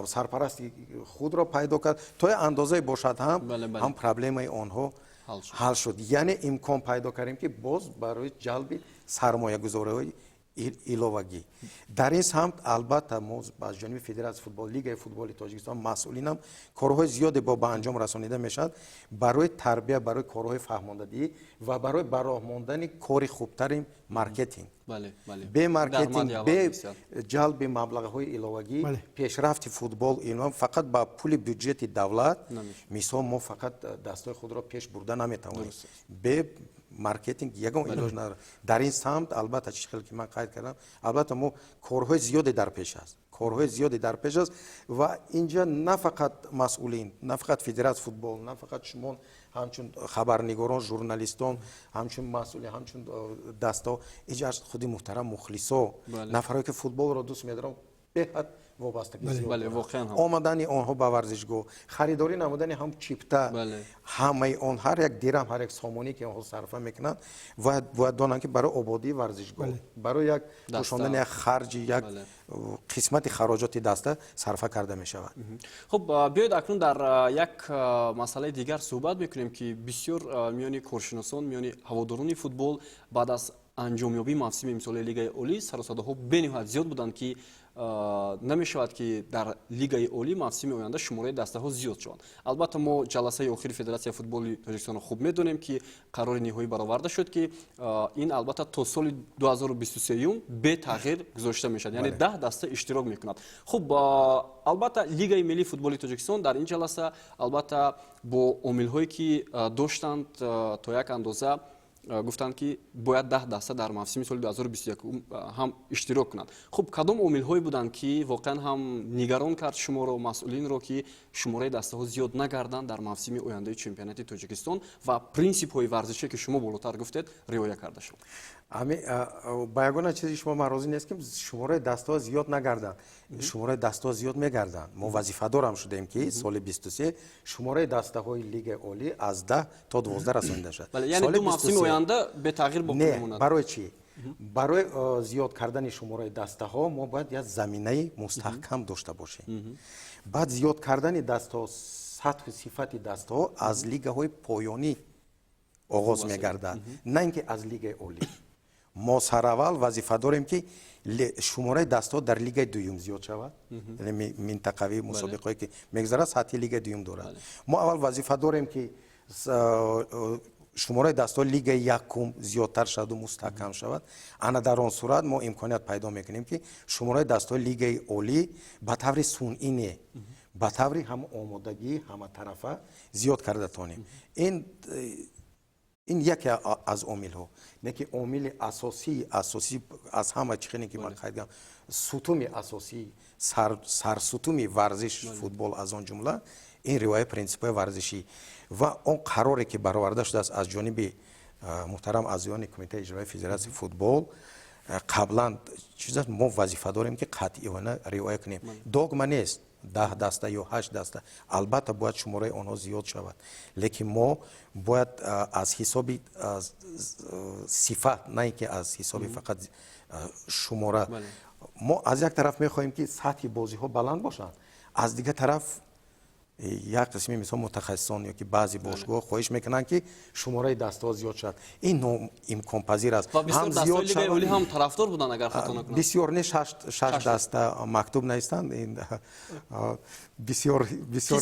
сарпарасти худро пайдо кард. То як андозае бошад ҳам проблемаи онҳо ҳал шуд. Яъне имкон пайдо кардем, ки боз барои ҷалби сармоягузориҳои Иловагӣ дар ин самт, албатта, мо аз ҷониби Федератсияи футбол, Лигаи футболи Тоҷикистон, масъулинам корҳои зиёде бо ба анҷом расонида мешавад барои тарбия, барои корҳои фаҳмондадиҳӣ ва барои ба роҳ мондани кори хубтари маркетинг. Бе маркетинг, бе ҷалби маблағҳои иловагӣ пешрафти футбол ино фақат ба пули бюҷети давлат, мисол, мо фақат дастҳои худро пеш бурда наметавонем. Бе маркетинг ягон илоҷ надорад. Дар ин самт, албатта, чӣ хеле ки ман қайд кардам, албатта, мо корҳои зиёде дар пеш аст, корҳои зиёде дар пеш аст. Ва инҷа на фақат масъулин, на фақат федератсияи футбол, на фақат шумо ҳамчун хабарнигорон, журналистон, ҳамчун масъулин, ҳамчун дастаҳо, инҷа худи муҳтарам мухлисо, нафарое ки футболро дӯст медоранд, беҳад вобастагӣ зиёд. Омадани онҳо ба варзишгоҳ, харидорӣ намудани ҳам чипта, ҳамаи он, ҳар як дирам, ҳар як сомонӣ, ки онҳо сарфа мекунанд, бояд донанд, ки барои ободии варзишгоҳ, барои як пӯшондани як харҷи, як қисмати хароҷоти даста сарфа карда мешавад. Хуб, биёед, акнун дар як масъалаи дигар суҳбат мекунем, ки бисёр миёни коршиносон, миёни ҳаводорони футбол баъд аз анҷомёбии мавсими имсолаи Лигаи Олӣ сарусадоҳо бениҳоят зиёд буданд, ки намешавад, ки дар Лигаи Олӣ мавсими оянда шумораи дастаҳо зиёд шаванд. Албатта, мо ҷаласаи охири Федератсияи футболи Тоҷикистонро хуб медонем, ки қарори ниҳоӣ бароварда шуд, ки ин, албатта, то соли 2023 бетағйир гузошта мешавад, яъне 10 даста иштирок мекунад. Хуб, албатта, Лигаи миллии футболи Тоҷикистон дар ин ҷаласа, албатта, бо омилҳое ки доштанд, то як андоза гуфтанд, ки бояд 10 даста дар мавсими соли 2021 ҳам иштирок кунанд. Хуб, кадом омилҳое буданд, ки воқеан ҳам нигарон кард шуморо, масъулинро, ки шумораи дастаҳо зиёд нагарданд дар мавсими ояндаи чемпионати Тоҷикистон ва принсипҳои варзише, ки шумо болотар гуфтед, риоя карда шуд? Ба ягона чизи шумо ман розӣ нест, ки шумораи дастаҳо зиёд нагарданд. Шумораи дастаҳо зиёд мегарданд. Мо вазифадорам шудем, ки соли 23 шумораи дастаҳои Лигаи Олӣ аз 10 то 12 расонида шавад. Яъне ду мавсими оянда бетағйир боқӣ мемонад? Барои чӣ? Барои зиёд кардани шумораи дастаҳо мо бояд як заминаи мустаҳкам дошта бошем. Баъд зиёд кардани дастаҳо, сатҳу сифати дастаҳо аз лигаҳои поёнӣ оғоз мегардад, на ин ки аз Лигаи Олӣ. Мо сараввал вазифа дорем, ки шумораи дастаҳо дар лигаи дуюм зиёд шавад, яъне минтақавии мусобиқаое ки мегузарад, сатҳи лигаи дуюм дорад. Мо аввал вазифа дорем, ки шумораи дастаҳо лигаи якум зиёдтар шаваду мустаҳкам шавад. Ана дар он сурат мо имконият пайдо мекунем, ки шумораи дастаҳои Лигаи Олӣ ба таври сунъӣ не, ба таври ҳам омодагӣ ҳаматарафа зиёд карда тавонем. Ин яке аз омилҳо. Не ки омили асосӣ аз ҳама чихеле ки ман қайд кардам, сутуми асосӣ, сарсутуми варзиш футбол, аз он ҷумла ин риояи принсипҳои варзишӣ ва он қароре, ки бароварда шудааст аз ҷониби муҳтарам аъзоёни Кумитаи иҷроии Федератсияи футбол қаблан чиз аст, мо вазифа дорем, ки қатъиёна риоя кунем. Догма нест, 10 даста ё ҳашт даста. Албатта, бояд шумораи онҳо зиёд шавад, лекин мо бояд аз ҳисоби сифат, на ин ки аз ҳисоби фақат шумора. Мо аз як тараф мехоҳем, ки сатҳи бозиҳо баланд бошанд, аз дигар тараф як қисми, мисол, мутахассисон ё ки баъзе бошгоҳ хоҳиш мекунанд, ки шумораи дастаҳо зиёд шавад. Ин имконпазир аст. Ҳам тарафдор буданд, агар хато накунам. Бисёр не, шаш даста мактуб навистанд. Ин бисёр бисёр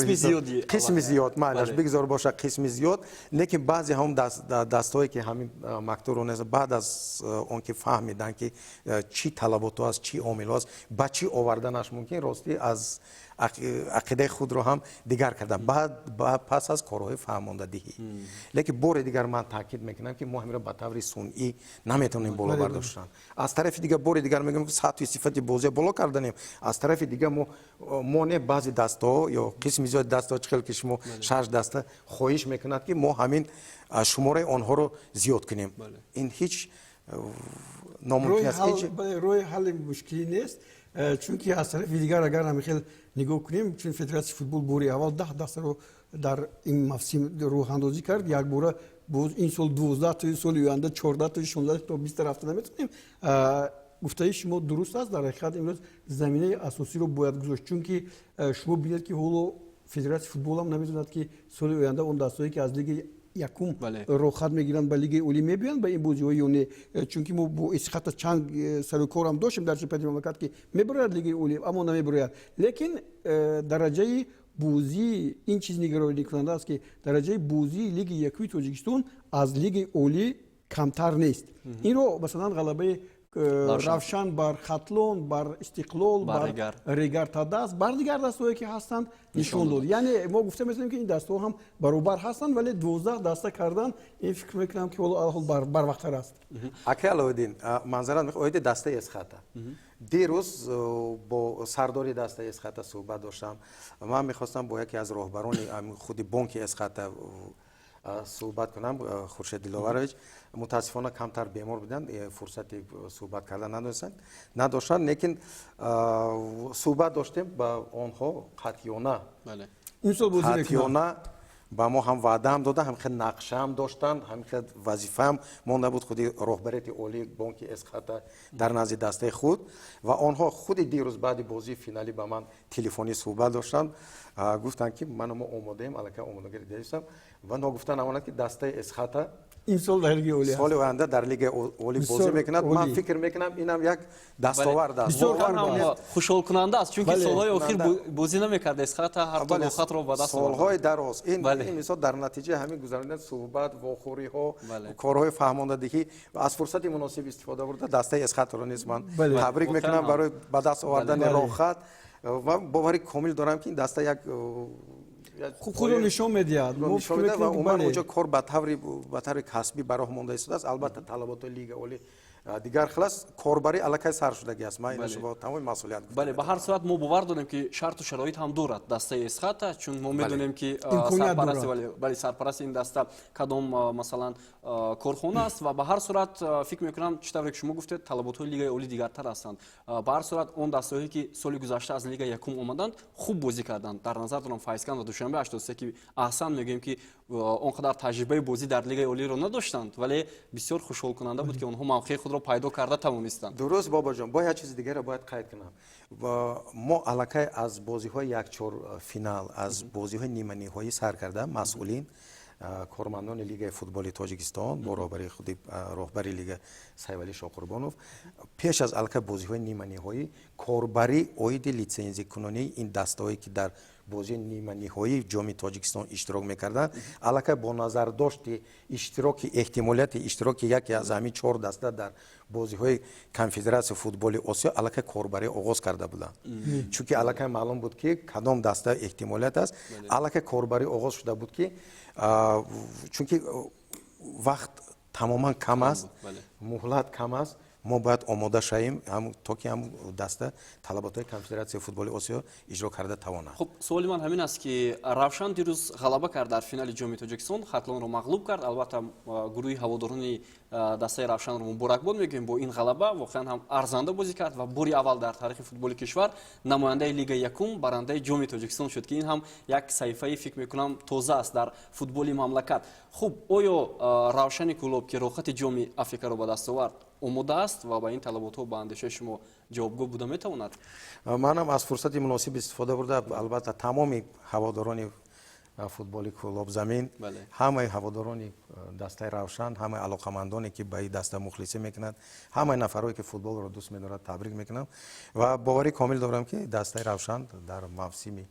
қисми зиёд, майлаш, бигзор бошад қисми зиёд, лекин баъзе ҳам дастҳое, ки ҳамин мактубро нест, баъд аз он ки фаҳмиданд, ки чӣ талаботҳо аст, чӣ омилҳо аст, ба чӣ оварданаш мумкин, ростӣ, аз ақидаи худро ҳам дигар кардам баъд пас аз корҳои фаҳмондадиҳӣ. Лекин бори дигар ман таъкид мекунам, ки мо ҳаминро ба таври сунъӣ наметавонем боло бардоштан. Аз тарафи дигар, бори дигар мегӯям, сатҳи сифати бозия боло карданем, аз тарафи дигар мо не, баъзе дастаҳо ё қисми зиёди дастаҳо, чӣ хел ки шумо шаш даста хоҳиш мекунад, ки мо ҳамин шумораи онҳоро зиёд кунем. Ин ҳеҷ номумкин аст. Роҳи ҳалли мушкилӣ нест, чунки аз тарафи дигар, агар ҳамин хел нигоҳ кунем, чун Федератсияи футбол бори аввал 10 дастаро дар ин мавсим роҳандозӣ кард, якбора боз ин сол 12 то, соли оянда 14 то, 16 то, 20 рафта наметавонем. Гуфтаи шумо дуруст аст. Дар ҳақиқат, имрӯз заминаи асосиро бояд гузошт, чунки шумо бинед, ки ҳоло Федератсияи футболам намедонад, ки соли оянда он дастҳое, ки аз лигаи Якум роҳхат мегиранд, ба Лигаи Олӣ мебиёянд, ба ин бозиҳо ё не? Чунки мо бо Эсхата чанд сарукорам доштем дар чемпионати мамлакат, ки мебарояд Лигаи Олӣ, аммо намебарояд. Лекин дараҷаи бозии ин чиз нигароникунанда аст, ки дараҷаи бозии Лигаи Якуми Тоҷикистон аз Лигаи Олӣ камтар нест. Инро, масалан, ғалабаи Равшан бар Хатлон, бар Истиқлол, бар Регар Тадаз, бар дигар дастаҳое, ки ҳастанд, нишон дод. Яъне мо гуфта метавонем, ки ин дастаҳо ҳам баробар ҳастанд, вале 12 даста кардан, ин фикр мекунам, ки ҳоло алҳол барвақттар аст. Акай Алоуддин, манзарат, оиди дастаи Эсхата дирӯз бо сардори дастаи Эсхата суҳбат доштам. Ман мехостам бо яке аз роҳбарони худи бонки Эсхата суҳбат кунам, Хуршед Диловарович. Мутаассифона, камтар бемор буданд, фурсати суҳбат кардан надоштанд, лекин суҳбат доштем ба онҳо қатъиёна қатъиёна ба мо ҳам ваъдаам дода, ҳам хел нақшаам доштанд, ҳам хел вазифаам монда буд худи роҳбарияти олии бонки Эсхата дар назди дастаи худ. Ва онҳо худи дирӯз баъди бозии финалӣ ба ман телефонӣ суҳбат доштанд, гуфтанд, ки мана мо омодаем, аллакай омодагӣ дидастам. Ва ногуфта намонад, ки дастаи Эсхата ин сол дар Лигаи Олӣ соли оянда дар Лигаи Олӣ бозӣ мекунад. Ман фикр мекунам, инам як дастовард аст. Хушҳолкунанда аст, чунки солҳои охир бозӣ намекард Эсхата, ҳарто роҳхатро ба даст. Солҳои дароз. Ин мисол дар натиҷаи ҳамин гузаронидани суҳбат, вохӯриҳо, корҳои фаҳмондадиҳӣ, аз фурсати муносиб истифода бурда, дастаи Эсхатаро низ ман табрик мекунам барои ба даст овардани роҳхат ва бовари комил дорам, ки ин даста як хуб худро нишон медиҳад. Ва умуман онҷо кор ба таври касбӣ ба роҳ монда истодааст. Албатта, талаботи Лига Олӣ дигар хел аст, корбарӣ аллакай сар шудагӣ аст. Ман инашо бо тамоми масъулият. Бале, ба ҳар сурат мо бовар дорем, ки шарту шароит ҳам дорад дастаи Эсхата, чун мо медонем, ки бале, сарпарасти ин даста кадом, масалан, корхона аст. Ва ба ҳар сурат, фикр мекунам, чӣ тавре ки шумо гуфтед, талаботҳои Лигаи Олӣ дигартар ҳастанд. Ба ҳар сурат, он дастаҳое, ки соли гузашта аз Лигаи Якум омаданд, хуб бозӣ карданд. Дар назар дорам Файзканд ва Душанбе 83, ки аҳсан мегӯем, ки он қадар таҷрибаи бозӣ дар Лигаи Олиро надоштанд, вале бисёр хушҳолкунанда буд, ки онҳо мавқеи худро пайдо карда тавонистанд. Дуруст, бобоҷон. Бо як чизи дигаро бояд қайд кунам. Мо аллакай аз бозиҳои якчор финал, аз бозиҳои ниманиҳоӣ сар карда, масъулин, кормандони Лигаи футболи Тоҷикистон бо роҳбарии худи роҳбари лига Сайвалӣ Шоқурбонов пеш аз аллакай бозиҳои ниманиҳоӣ корбарӣ оиди литсензикунонии ин дастаҳое, ки дар бозии ниманиҳоии Ҷоми Тоҷикистон иштирок мекарданд, аллакай бо назардошти иштироки, эҳтимолияти иштироки яке аз ҳамин чор даста дар бозиҳои Конфедератсияи футболи Осиё аллакай корбарӣ оғоз карда буданд. Чунки аллакай маълум буд, ки кадом даста эҳтимолият аст. Аллакай корбарӣ оғоз шуда буд, ки чунки вақт тамоман кам аст, муҳлат кам аст, мо бояд омода шавем, то ки ҳам даста талаботҳои Конфедератсияи футболи Осиё иҷро карда тавонад. Хуб, суоли ман ҳамин аст, ки Равшан дирӯз ғалаба кард дар финали Ҷоми Тоҷикистон, Хатлонро мағлуб кард. Албатта, гурӯҳи ҳаводорони дастаи Равшанро муборакбод мегӯем бо ин ғалаба. Воқеан ҳам арзанда бозӣ кард ва бори аввал дар таърихи футболи кишвар намояндаи Лигаи Якум барандаи Ҷоми Тоҷикистон шуд, ки ин ҳам як саҳифаи, фикр мекунам, тоза аст дар футболи мамлакат. Хуб, оё Равшани Кӯлоб, ки роҳхати Ҷоми Африкаро ба даст овард, омода аст ва ба ин талаботҳо, ба андешаи шумо, ҷавобгӯ буда метавонад? Манам аз фурсати муносиб истифода бурда, албатта, тамоми ҳаводорони футболи Кӯлобзамин, ҳамаи ҳаводорони дастаи Равшан, ҳамаи алоқамандоне, ки ба ин даста мухлисӣ мекунанд, ҳамаи нафарое, ки футболро дӯст медорад, табрик мекунам ва боварӣ комил дорам, ки дастаи Равшан дар мавсими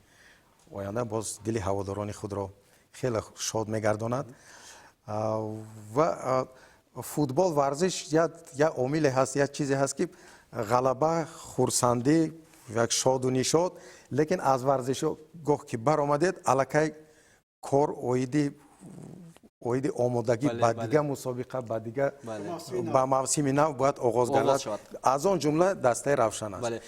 оянда боз дили ҳаводорони худро хеле шод мегардонад. Ва футбол, варзиш як омиле ҳаст, як чизе ҳаст, ки ғалаба, хурсандӣ, як шоду нишод, лекин аз варзишгоҳ ки баромадед, аллакай кор оиди омодагӣ ба дигар мусобиқа, ба дигар, ба мавсими нав бояд оғоз гардад. Аз он ҷумла дастаи Равшан аст.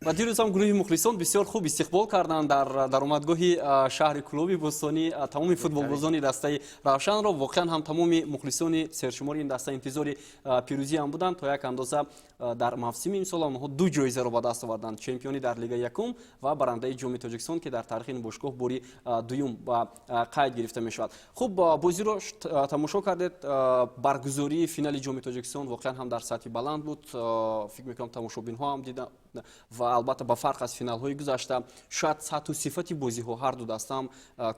Ва дирӯз ҳам гурӯҳи мухлисон бисёр хуб истиқбол карданд дар даромадгоҳи шаҳри Кӯлоби бӯстонӣ тамоми футболбозони дастаи Равшанро. Воқеан ҳам тамоми мухлисони сершумори ин даста интизори пирӯзӣ ҳам буданд. То як андоза дар мавсими имсол онҳо ду ҷоизаро ба даст оварданд: чемпионӣ дар Лигаи Якум ва барандаи Ҷоми Тоҷикистон, ки дар таърихи ин бошгоҳ бори дуюм ба қайд гирифта мешавад. Хуб, бозиро тамошо кардед. Баргузории финали Ҷоми Тоҷикистон воқеан ҳам дар сатҳи баланд буд. Фикр мекунам, тамошобинҳо ҳам дида ва Ва албатта, ба фарқ аз финалҳои гузашта, шояд сатҳу сифати бозиҳо ҳар ду даста ҳам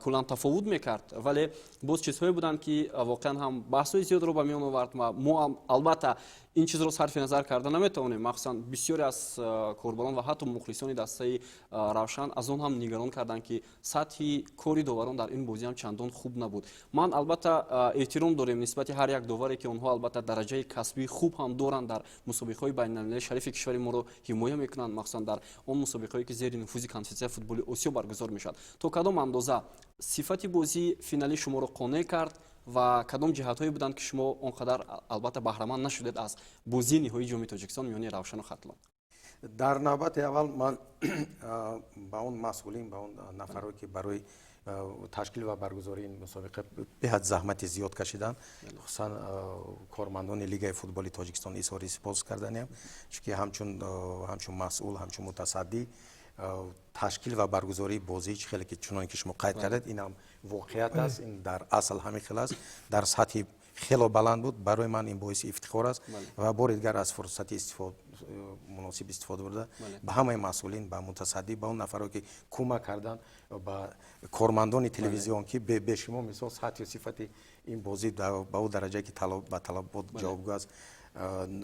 куллан тафовут мекард, вале боз чизҳое буданд, ки воқеан ҳам баҳсҳои зиёдро ба миён овард. Ва мо ҳам албатта ин чизро сарфи назар карда наметавонем. Махсусан бисёре аз корбарон ва ҳатто мухлисони дастаи Равшан аз он ҳам нигарон карданд, ки сатҳи кори доварон дар ин бозӣ ҳам чандон хуб набуд. Ман албатта эҳтиром дорем нисбати ҳар як доваре, ки онҳо албатта дараҷаи касбии хуб ҳам доранд, дар мусобиқаҳои байналмилалии шарифи кишвари моро ҳимоя мекунанд, махсусан дар он мусобиқаҳое, ки зери нуфузи Конфедератсияи футболи Осиё баргузор мешавад. То кадом андоза сифати бозии финалӣ шуморо қонеъ кард ва кадом ҷиҳатҳое буданд, ки шумо он қадар албатта баҳраманд нашудед аз бозии ниҳоии Ҷоми Тоҷикистон миёни Равшану Хатлон? Дар навбати аввал ман ба он масъулин, ба он нафарое, ки барои ташкил ва баргузории ин мусобиқа беҳад заҳмати зиёд кашиданд, хусусан кормандони Лигаи футболи Тоҷикистон, изҳори сипос карданиям, чунки ҳамчун масъул, ҳамчун мутасаддӣ ташкил ва баргузории бозӣ, чӣ хеле ки чуноне ки шумо қайд кардед, ин ҳам воқеият аст, ин дар асл ҳамин хел аст, дар сатҳи хело баланд буд. Барои ман ин боиси ифтихор аст ва бори дигар аз фурсати муносиб истифода бурда, ба ҳамаи масъулин, ба мутасаддӣ, ба он нафаро, ки кӯмак карданд, ба кормандони телевизион, ки бе шумо, мисол, сатҳу сифати ин бозӣ ба он дараҷае, ки ба талабот ҷавобгӯ аст,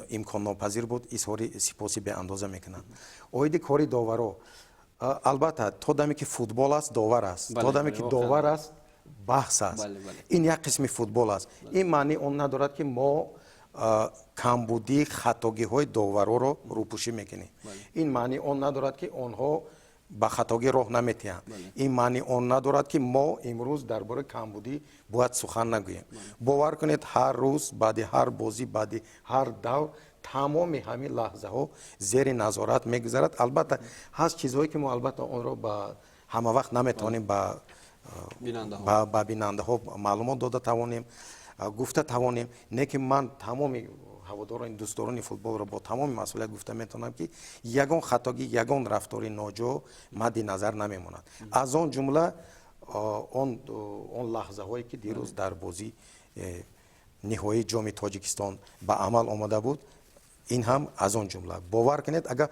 имконнопазир буд, изҳори сипоси беандоза мекунанд. Оиди кори доваро, албатта, то даме ки футбол аст, довар аст, то даме ки довар аст, баҳс аст. Ин як қисми футбол аст. Ин маънии он надорад, ки мо камбудии хатогиҳои довароро рӯпӯшӣ мекунем. Ин маънии он надорад, ки онҳо ба хатогӣ роҳ наметиҳанд. Ин маънии он надорад, ки мо имрӯз дар бораи камбудӣ бояд сухан нагӯем. Бовар кунед, ҳар рӯз, баъди ҳар бозӣ, баъди ҳар давр тамоми ҳамин лаҳзаҳо зери назорат мегузарад. Албатта, ҳаст чизҳое, ки мо албатта онро ба ҳама вақт наметавонем ба бинандаҳо маълумот дода тавонем, гуфта тавонем. Не ки ман тамоми ҳаводорони, дӯстдорони футболро бо тамоми масъулият гуфта метавонам, ки ягон хатогӣ, ягон рафтори ноҷо мадди назар намемонад, аз он ҷумла он лаҳзаҳое, ки дирӯз дар бозии ниҳоии Ҷоми Тоҷикистон ба амал омада буд, ин ҳам аз он ҷумла. Бовар кунед, агар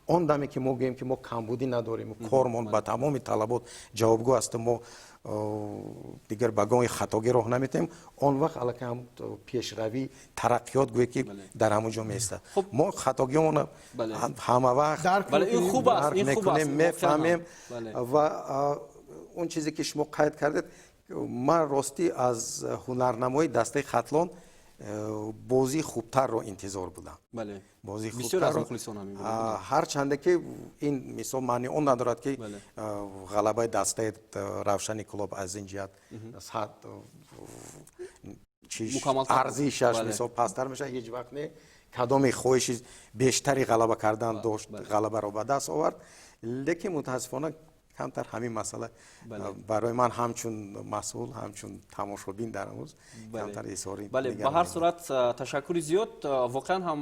он даме ки мо гӯем, ки мо камбудӣ надорем, кормон ба тамоми талабот ҷавобгӯ асту мо дигар ба гоҳи хатогӣ роҳ наметиҳем, он вақт аллакай ҳам пешравӣ, тараққиёт гӯе ки дар ҳамон ҷо меистад. Мо хатогиҳомона ҳама вақт мекунем, мефаҳмем. Ва он чизе, ки шумо қайд кардед, ман ростӣ аз ҳунарнамои дастаи Хатлон бозии хубтарро интизор будам. Бозии хубтарро, ҳарчанде ки ин, мисол, маъни он надорад, ки ғалабаи дастаи Равшани Кӯлоб аз ин ҷиҳат арзишаш, мисол, пасттар мешавад. Ҳеҷ вақт не. Кадоме хоҳиши бештари ғалаба кардан дошт, ғалабаро ба даст овард, лекин мутаассифона камтар ҳамин масъала барои ман ҳамчун масъул, ҳамчун тамошобин дар амрӯз камтар изҳори Бале, ба ҳар сурат, ташаккури зиёд. Воқеан ҳам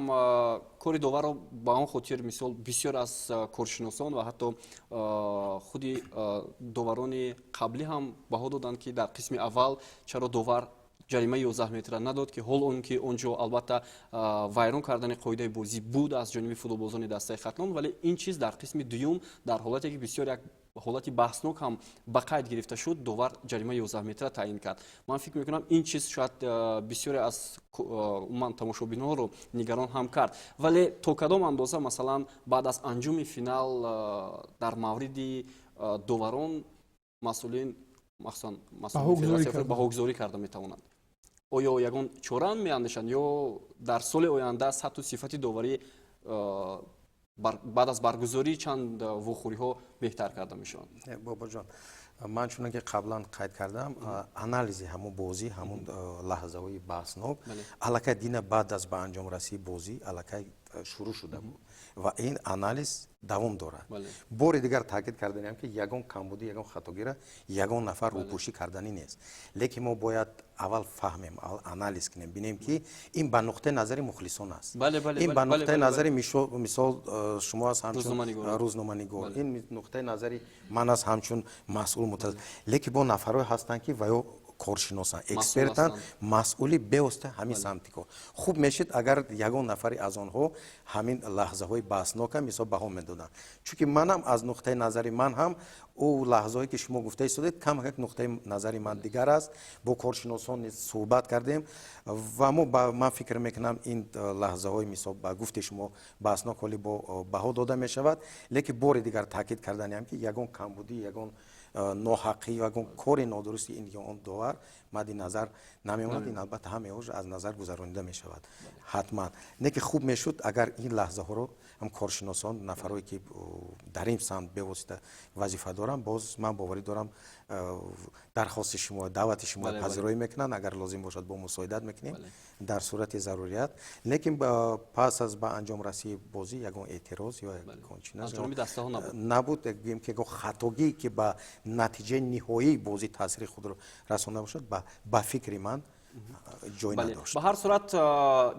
кори доварро ба он хотир, мисол, бисёр аз коршиносон ва ҳатто худи доварони қаблӣ ҳам баҳо доданд, ки дар қисми аввал чаро довар ҷаримаи 11 метра надод, ки ҳол он ки он ҷо албатта вайрон кардани қоидаи бозӣ буд аз ҷониби футболбозони дастаи Хатлон. Вале ин чиз дар қисми дуюм, дар ҳолате ки бисёр як ҳолати баҳснок ҳам ба қайд гирифта шуд, довар ҷаримаи 11 метра таъин кард. Ман фикр мекунам, ин чиз шояд бисёре аз умуман тамошобинҳоро нигарон ҳам кард. Вале то кадом андоза, масалан, баъд аз анҷоми финал дар мавриди доварон масъулин, махсусан баҳогузорӣ карда метавонанд? Оё ягон чора меандешанд ё дар соли оянда сатҳу сифати доварӣ баъд аз баргузории чанд вохӯриҳо беҳтар карда мешаванд? Бобоҷон, ман чуне ки қаблан қайд кардам, анализи ҳамон бозӣ, ҳамон лаҳзаҳои баҳснок аллакай дина баъд аз ба анҷом расии бозӣ аллакай шурӯъ шуда буд ва ин анализ давом дорад. Бори дигар таъкид карданиам, ки ягон камбудӣ, ягон хатогиро ягон нафар рӯпӯшӣ карданӣ нест, лекин мо бояд аввал фаҳмем, аввал анализ кунем, бинем, ки ин ба нуқтаи назари мухлисон аст, ин ба нуқтаи назари, мисол, шумо аст ҳамчун рӯзноманигор, ин нуқтаи назари ман аст ҳамчун масъул, лекин бо нафарҳое ҳастанд, ки ва ё Коршиносанд, экспертанд, масъули бевосита ҳамин самти кор. Хуб мешид, агар ягон нафаре аз онҳо ҳамин лаҳзаҳои баҳснока, мисол, баҳо медоданд, чунки манам аз нуқтаи назари ман ҳам ӯ лаҳзаҳое, ки шумо гуфта истодед, камакак нуқтаи назари ман дигар аст. Бо коршиносон низ суҳбат кардем ва мо, ман фикр мекунам, ин лаҳзаҳои, мисол, ба гуфти шумо, баҳснок ҳоли бо баҳо дода мешавад. Лекин бори дигар таъкид карданиам, ки ягон камбудӣ, ягон ноҳаққӣ, ягон кори нодурусти ин ё он довар мадди назар намемонад. Ин, албатта, ҳамааш аз назар гузаронида мешавад ҳатман. Не ки хуб мешуд, агар ин лаҳзаҳоро ҳам коршиносон, нафарое ки дар ин самт бевосита вазифа доранд, боз ман боварӣ дорам, дархости шумо, даъвати шумо пазироӣ мекунанд. Агар лозим бошад, бо мусоидат мекунем дар сурати зарурият. Лекин пас аз ба анҷом расии бозӣ ягон эътироз ё ягон чи набуд, гӯем ки ягон хатогӣ, ки ба натиҷаи ниҳоии бозӣ таъсири худро расонда бошад, ба фикри ман, ҷой надошт. Ба ҳар сурат,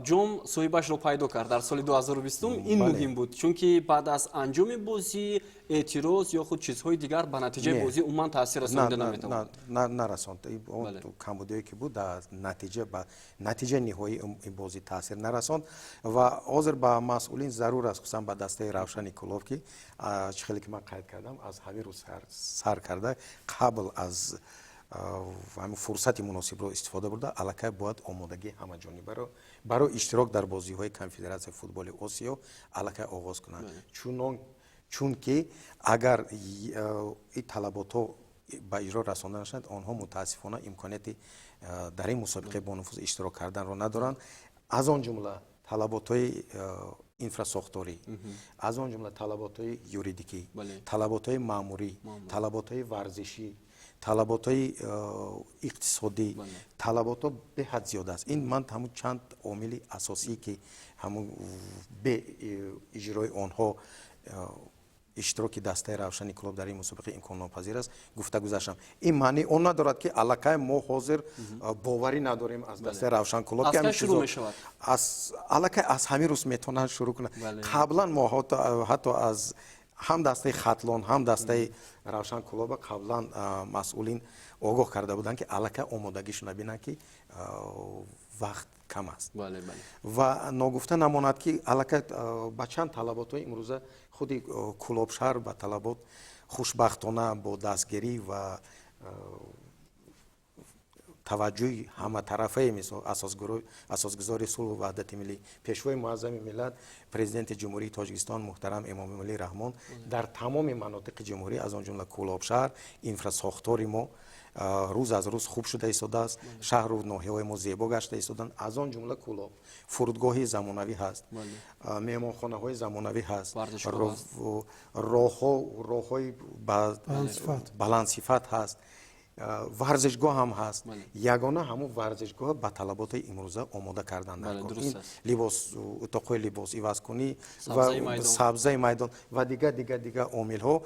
ҷом соҳибашро пайдо кард дар соли 2020. Ин муҳим буд, чунки баъд аз анҷоми бозӣ эътироз ё худ чизҳои дигар ба натиҷаи бозӣ умуман таъсир расонида наметавонад. Нарасонд. Он камбудиое ки буд, дар натиҷа, ба натиҷаи ниҳоии ин бозӣ таъсир нарасонд. Ва ҳозир ба масъулин зарур аст, хусусан ба дастаи Равшани Кӯлоб, ки чӣ хеле ки ман қайд кардам, аз ҳамин рӯз сар карда, қабл аз ҳамин фурсати муносибро истифода бурда, аллакай бояд омодагии ҳамаҷонибаро барои иштирок дар бозиҳои Конфедератсияи футболи Осиё аллакай оғоз кунанд, чунон чунки агар ин талаботҳо ба иҷро расонда нашавад, онҳо, мутаассифона, имконияти дар ин мусобиқаи бонуфуз иштирок карданро надоранд. Аз он ҷумла талаботҳои инфрасохторӣ, аз он ҷумла талаботҳои юридикӣ, талаботҳои маъмурӣ, талаботҳои варзишӣ, талаботҳои иқтисодӣ, талаботҳо беҳад зиёд аст. Ин ман ҳамун чанд омили асосие, ки ҳамун бе иҷрои онҳо иштироки дастаи Равшани Кӯлоб дар ин мусобиқа имконнопазир аст, гуфта гузаштам. Ин маънии он надорад, ки аллакай мо ҳозир боварӣ надорем аз дастаи Равшан Кӯлоб. Аллакай аз ҳамин рӯз метавонанд шурӯъ кунанд. Қаблан мо ҳатто аз ҳам дастаи Хатлон, ҳам дастаи Равшан Кӯлоба қаблан масъулин огоҳ карда буданд, ки аллакай омодагишона бинанд, ки вақт кам аст. Ва ногуфта намонад, ки аллакай ба чанд талаботҳои имрӯза худи Кӯлобшаҳр ба талабот, хушбахтона, бо дастгирӣ ва таваҷҷӯҳи ҳаматарафаи, мисол, асосгузори сулҳу ваҳдати миллӣ, Пешвои муаззами миллат, Президенти Ҷумҳурии Тоҷикистон муҳтарам Эмомалӣ Раҳмон, дар тамоми манотиқи ҷумҳурӣ, аз он ҷумла Кӯлобшаҳр, инфрасохтори мо рӯз аз рӯз хуб шуда истодааст, шаҳру ноҳияҳои мо зебо гашта истоданд. Аз он ҷумла Кӯлоб фурудгоҳи замонавӣ ҳаст, меҳмонхонаҳои замонавӣ ҳаст, роҳҳо, роҳҳои баландсифат ҳаст, варзишгоҳ ҳам ҳаст. Ягона ҳамун варзишгоҳ ба талаботи имрӯза омода кардан, либос, утоқҳои либос ивазкунӣ ва сабзаи майдон ва дигар, дигар, дигар омилҳо.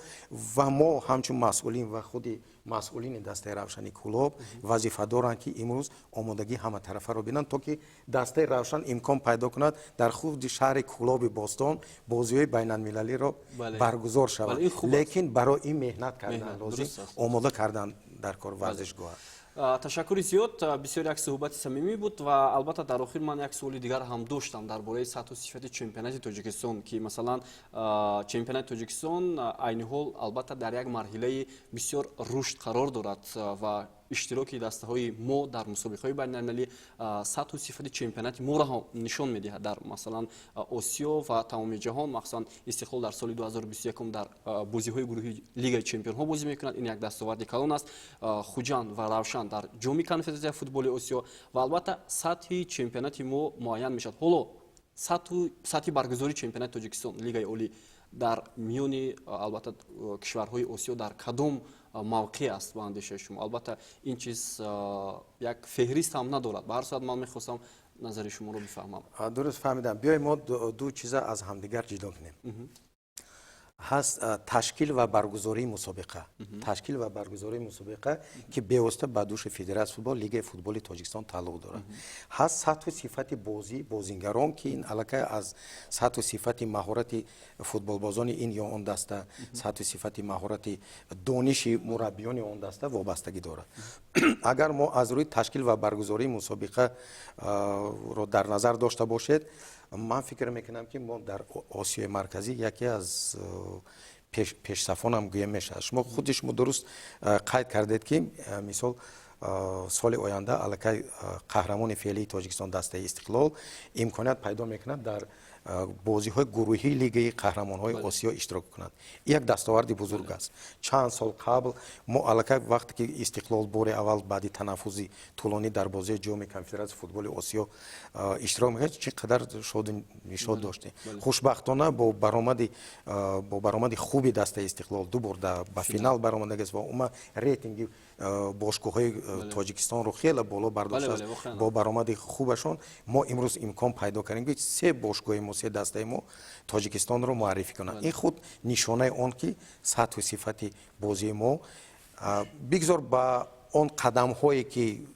Ва мо ҳамчун масъулин ва худи масъулини дастаи Равшани Кӯлоб вазифа доранд, ки имрӯз омодагии ҳаматарафаро бинанд, то ки дастаи Равшан имкон пайдо кунад, дар худи шаҳри Кӯлоби бостон бозиҳои байналмилалиро баргузор шавад. Лекин барои ин меҳнат кардан лозим, омода кардан дар кор варзишгоҳ. Ташаккури зиёд, бисёр як суҳбати самимӣ буд. Ва албатта, дар охир ман як суоли дигар ҳам доштам дар бораи сатҳу сифати чемпионати Тоҷикистон, ки, масалан, чемпионати Тоҷикистон айни ҳол, албатта, дар як марҳилаи бисёр рушд қарор дорад ва иштироки дастаҳои мо дар мусобиқаҳои байналмилалӣ сатҳу сифати чемпионати моро ҳам нишон медиҳад дар, масалан, Осиё ва тамоми ҷаҳон. Махсусан, Истиқлол дар соли 2021 дар бозиҳои гурӯҳи Лигаи чемпионҳо бозӣ мекунад. Ин як дастоварди калон аст. Хуҷанд ва Равшан дар Ҷоми Конфедератсияи футболи Осиё. Ва албатта, сатҳи чемпионати мо муайян мешавад. Ҳоло сатҳи баргузории чемпионати Тоҷикистон, Лигаи Олӣ, дар миёни, албатта, кишварҳои Осиё дар кадом мавқеъ аст, ба андешаи шумо? Албатта, ин чиз як феҳрист ҳам надорад. Ба ҳар сурат, ман мехостам назари шуморо бифаҳмам. Дуруст фаҳмидам. Биёй, мо ду чиза аз ҳамдигар ҷудо кунем. Ҳаст ташкил ва баргузории мусобиқа, ташкил ва баргузории мусобиқа, ки бевосита ба дӯши Федератсияи футбол, Лигаи футболи Тоҷикистон тааллуқ дорад. Ҳаст сатҳу сифати бозӣ бозингарон, ки ин аллакай аз сатҳу сифати маҳорати футболбозони ин ё он даста, сатҳу сифати маҳорати дониши мураббиёни он даста вобастагӣ дорад. Агар мо аз рӯи ташкил ва баргузории мусобиқаро дар назар дошта бошед, ман фикр мекунам, ки мо дар Осиёи Марказӣ яке аз пешсафонам гӯям мешавад. Шумо худи шумо дуруст қайд кардед, ки мисол, соли оянда аллакай қаҳрамони феълии Тоҷикистон, дастаи «Истиқлол», имконият пайдо мекунад, дар бозиҳои гурӯҳии Лигаи қаҳрамонҳои Осиё иштирок кунад. Як дастоварди бузург аст. Чанд сол қабл мо аллакай, вақте ки «Истиқлол» бори аввал баъди танаффузи тӯлонӣ дар бозии Ҷоми Конфедератсияи футболи Осиё иштирок мекард, чӣ қадар шоду нишод доштем. Хушбахтона, бо баромади хуби дастаи «Истиқлол» ду бор ба финал баромадагист ва умуман рейтинги бошгоҳҳои Тоҷикистонро хеле боло бардоштааст. Бо баромади хубашон мо имрӯз имкон пайдо кардем, ки се бошгоҳи мо, се дастаи мо Тоҷикистонро муаррифӣ кунанд. Ин худ нишонаи он, ки сатҳу сифати бозии мо, бигзор ба он қадамҳое, ки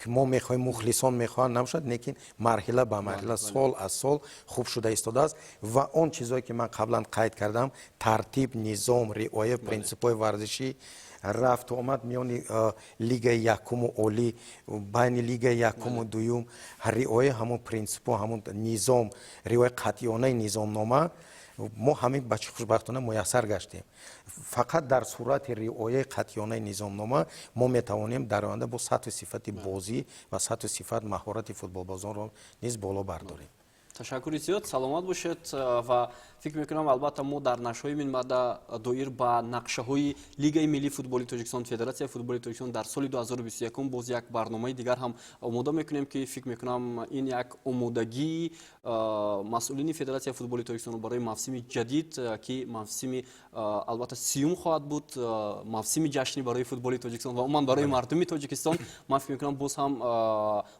мо мехоҳем, мухлисон мехоҳанд, набошад, лекин марҳила ба марҳила, сол аз сол хуб шуда истодааст. Ва он чизое, ки ман қаблан қайд кардам: тартиб, низом, риоя принсипҳои варзишӣ, рафту омад миёни лигаи якуму олӣ, байни лигаи якуму дуюм, риояи ҳамон принсипҳо, ҳамон низом, риояи қатъиёнаи низомнома, мо ҳамин ба чӣ хушбахтона муяссар гаштем. Фақат дар сурати риояи қатъиёнаи низомнома мо метавонем дар оянда бо сатҳу сифати бозӣ ва сатҳу сифат маҳорати футболбозонро низ боло бардорем. Ташаккури зиёд, саломат бошед. Ва фикр мекунам, албатта, мо дар нашрҳои минбаъда доир ба нақшаҳои Лигаи миллии футболи Тоҷикистон, Федератсияи футболи Тоҷикистон дар соли 2021 боз як барномаи дигар ҳам омода мекунем, ки фикр мекунам, ин як омодагии масъулини Федератсияи футболи Тоҷикистон барои мавсими ҷадид, ки мавсими, албатта, 30-ум хоҳад буд, мавсими ҷашнӣ барои футболи Тоҷикистон ва умуман барои мардуми Тоҷикистон, ман фикр мекунам, боз ҳам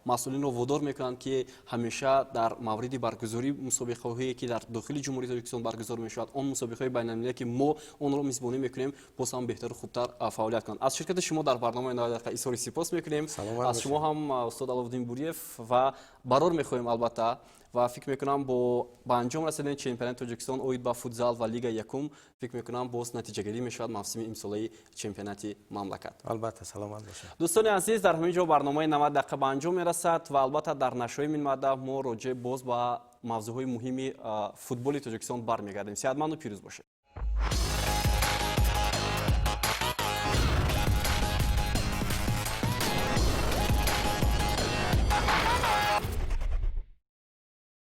масъулинро водор мекунанд, ки ҳамеша дар мавриди баргузории мусобиқаҳое, ки дар дохили Ҷумҳурии Тоҷикистон баргузор мешавад, он мусобиқаҳои байналмилалие, ки мо онро мизбонӣ мекунем, боз ҳам беҳтару хубтар фаъолият кунанд. Аз ширкати шумо дар барномаи 90 дақиқа изҳори сипос мекунем, аз шумо ҳам, устод Аловуддин Буриев, ва барор мехоҳем, албатта. Ва фикр мекунам, бо ба анҷом расидани чемпионати Тоҷикистон оид ба футзал ва Лигаи якум, фикр мекунам, боз натиҷагирӣ мешавад мавсими имсолаи чемпионати мамлакат. Албатта, саломат бошед. Дӯстони азиз, дар ҳамин ҷо барномаи 90 дақиқа ба анҷом мерасад ва, албатта, дар нашрҳои минбаъда мо роҷеъ боз ба мавзӯъҳои муҳими футболи Тоҷикистон бармегардем. Сеҳатманду пирӯз бошед.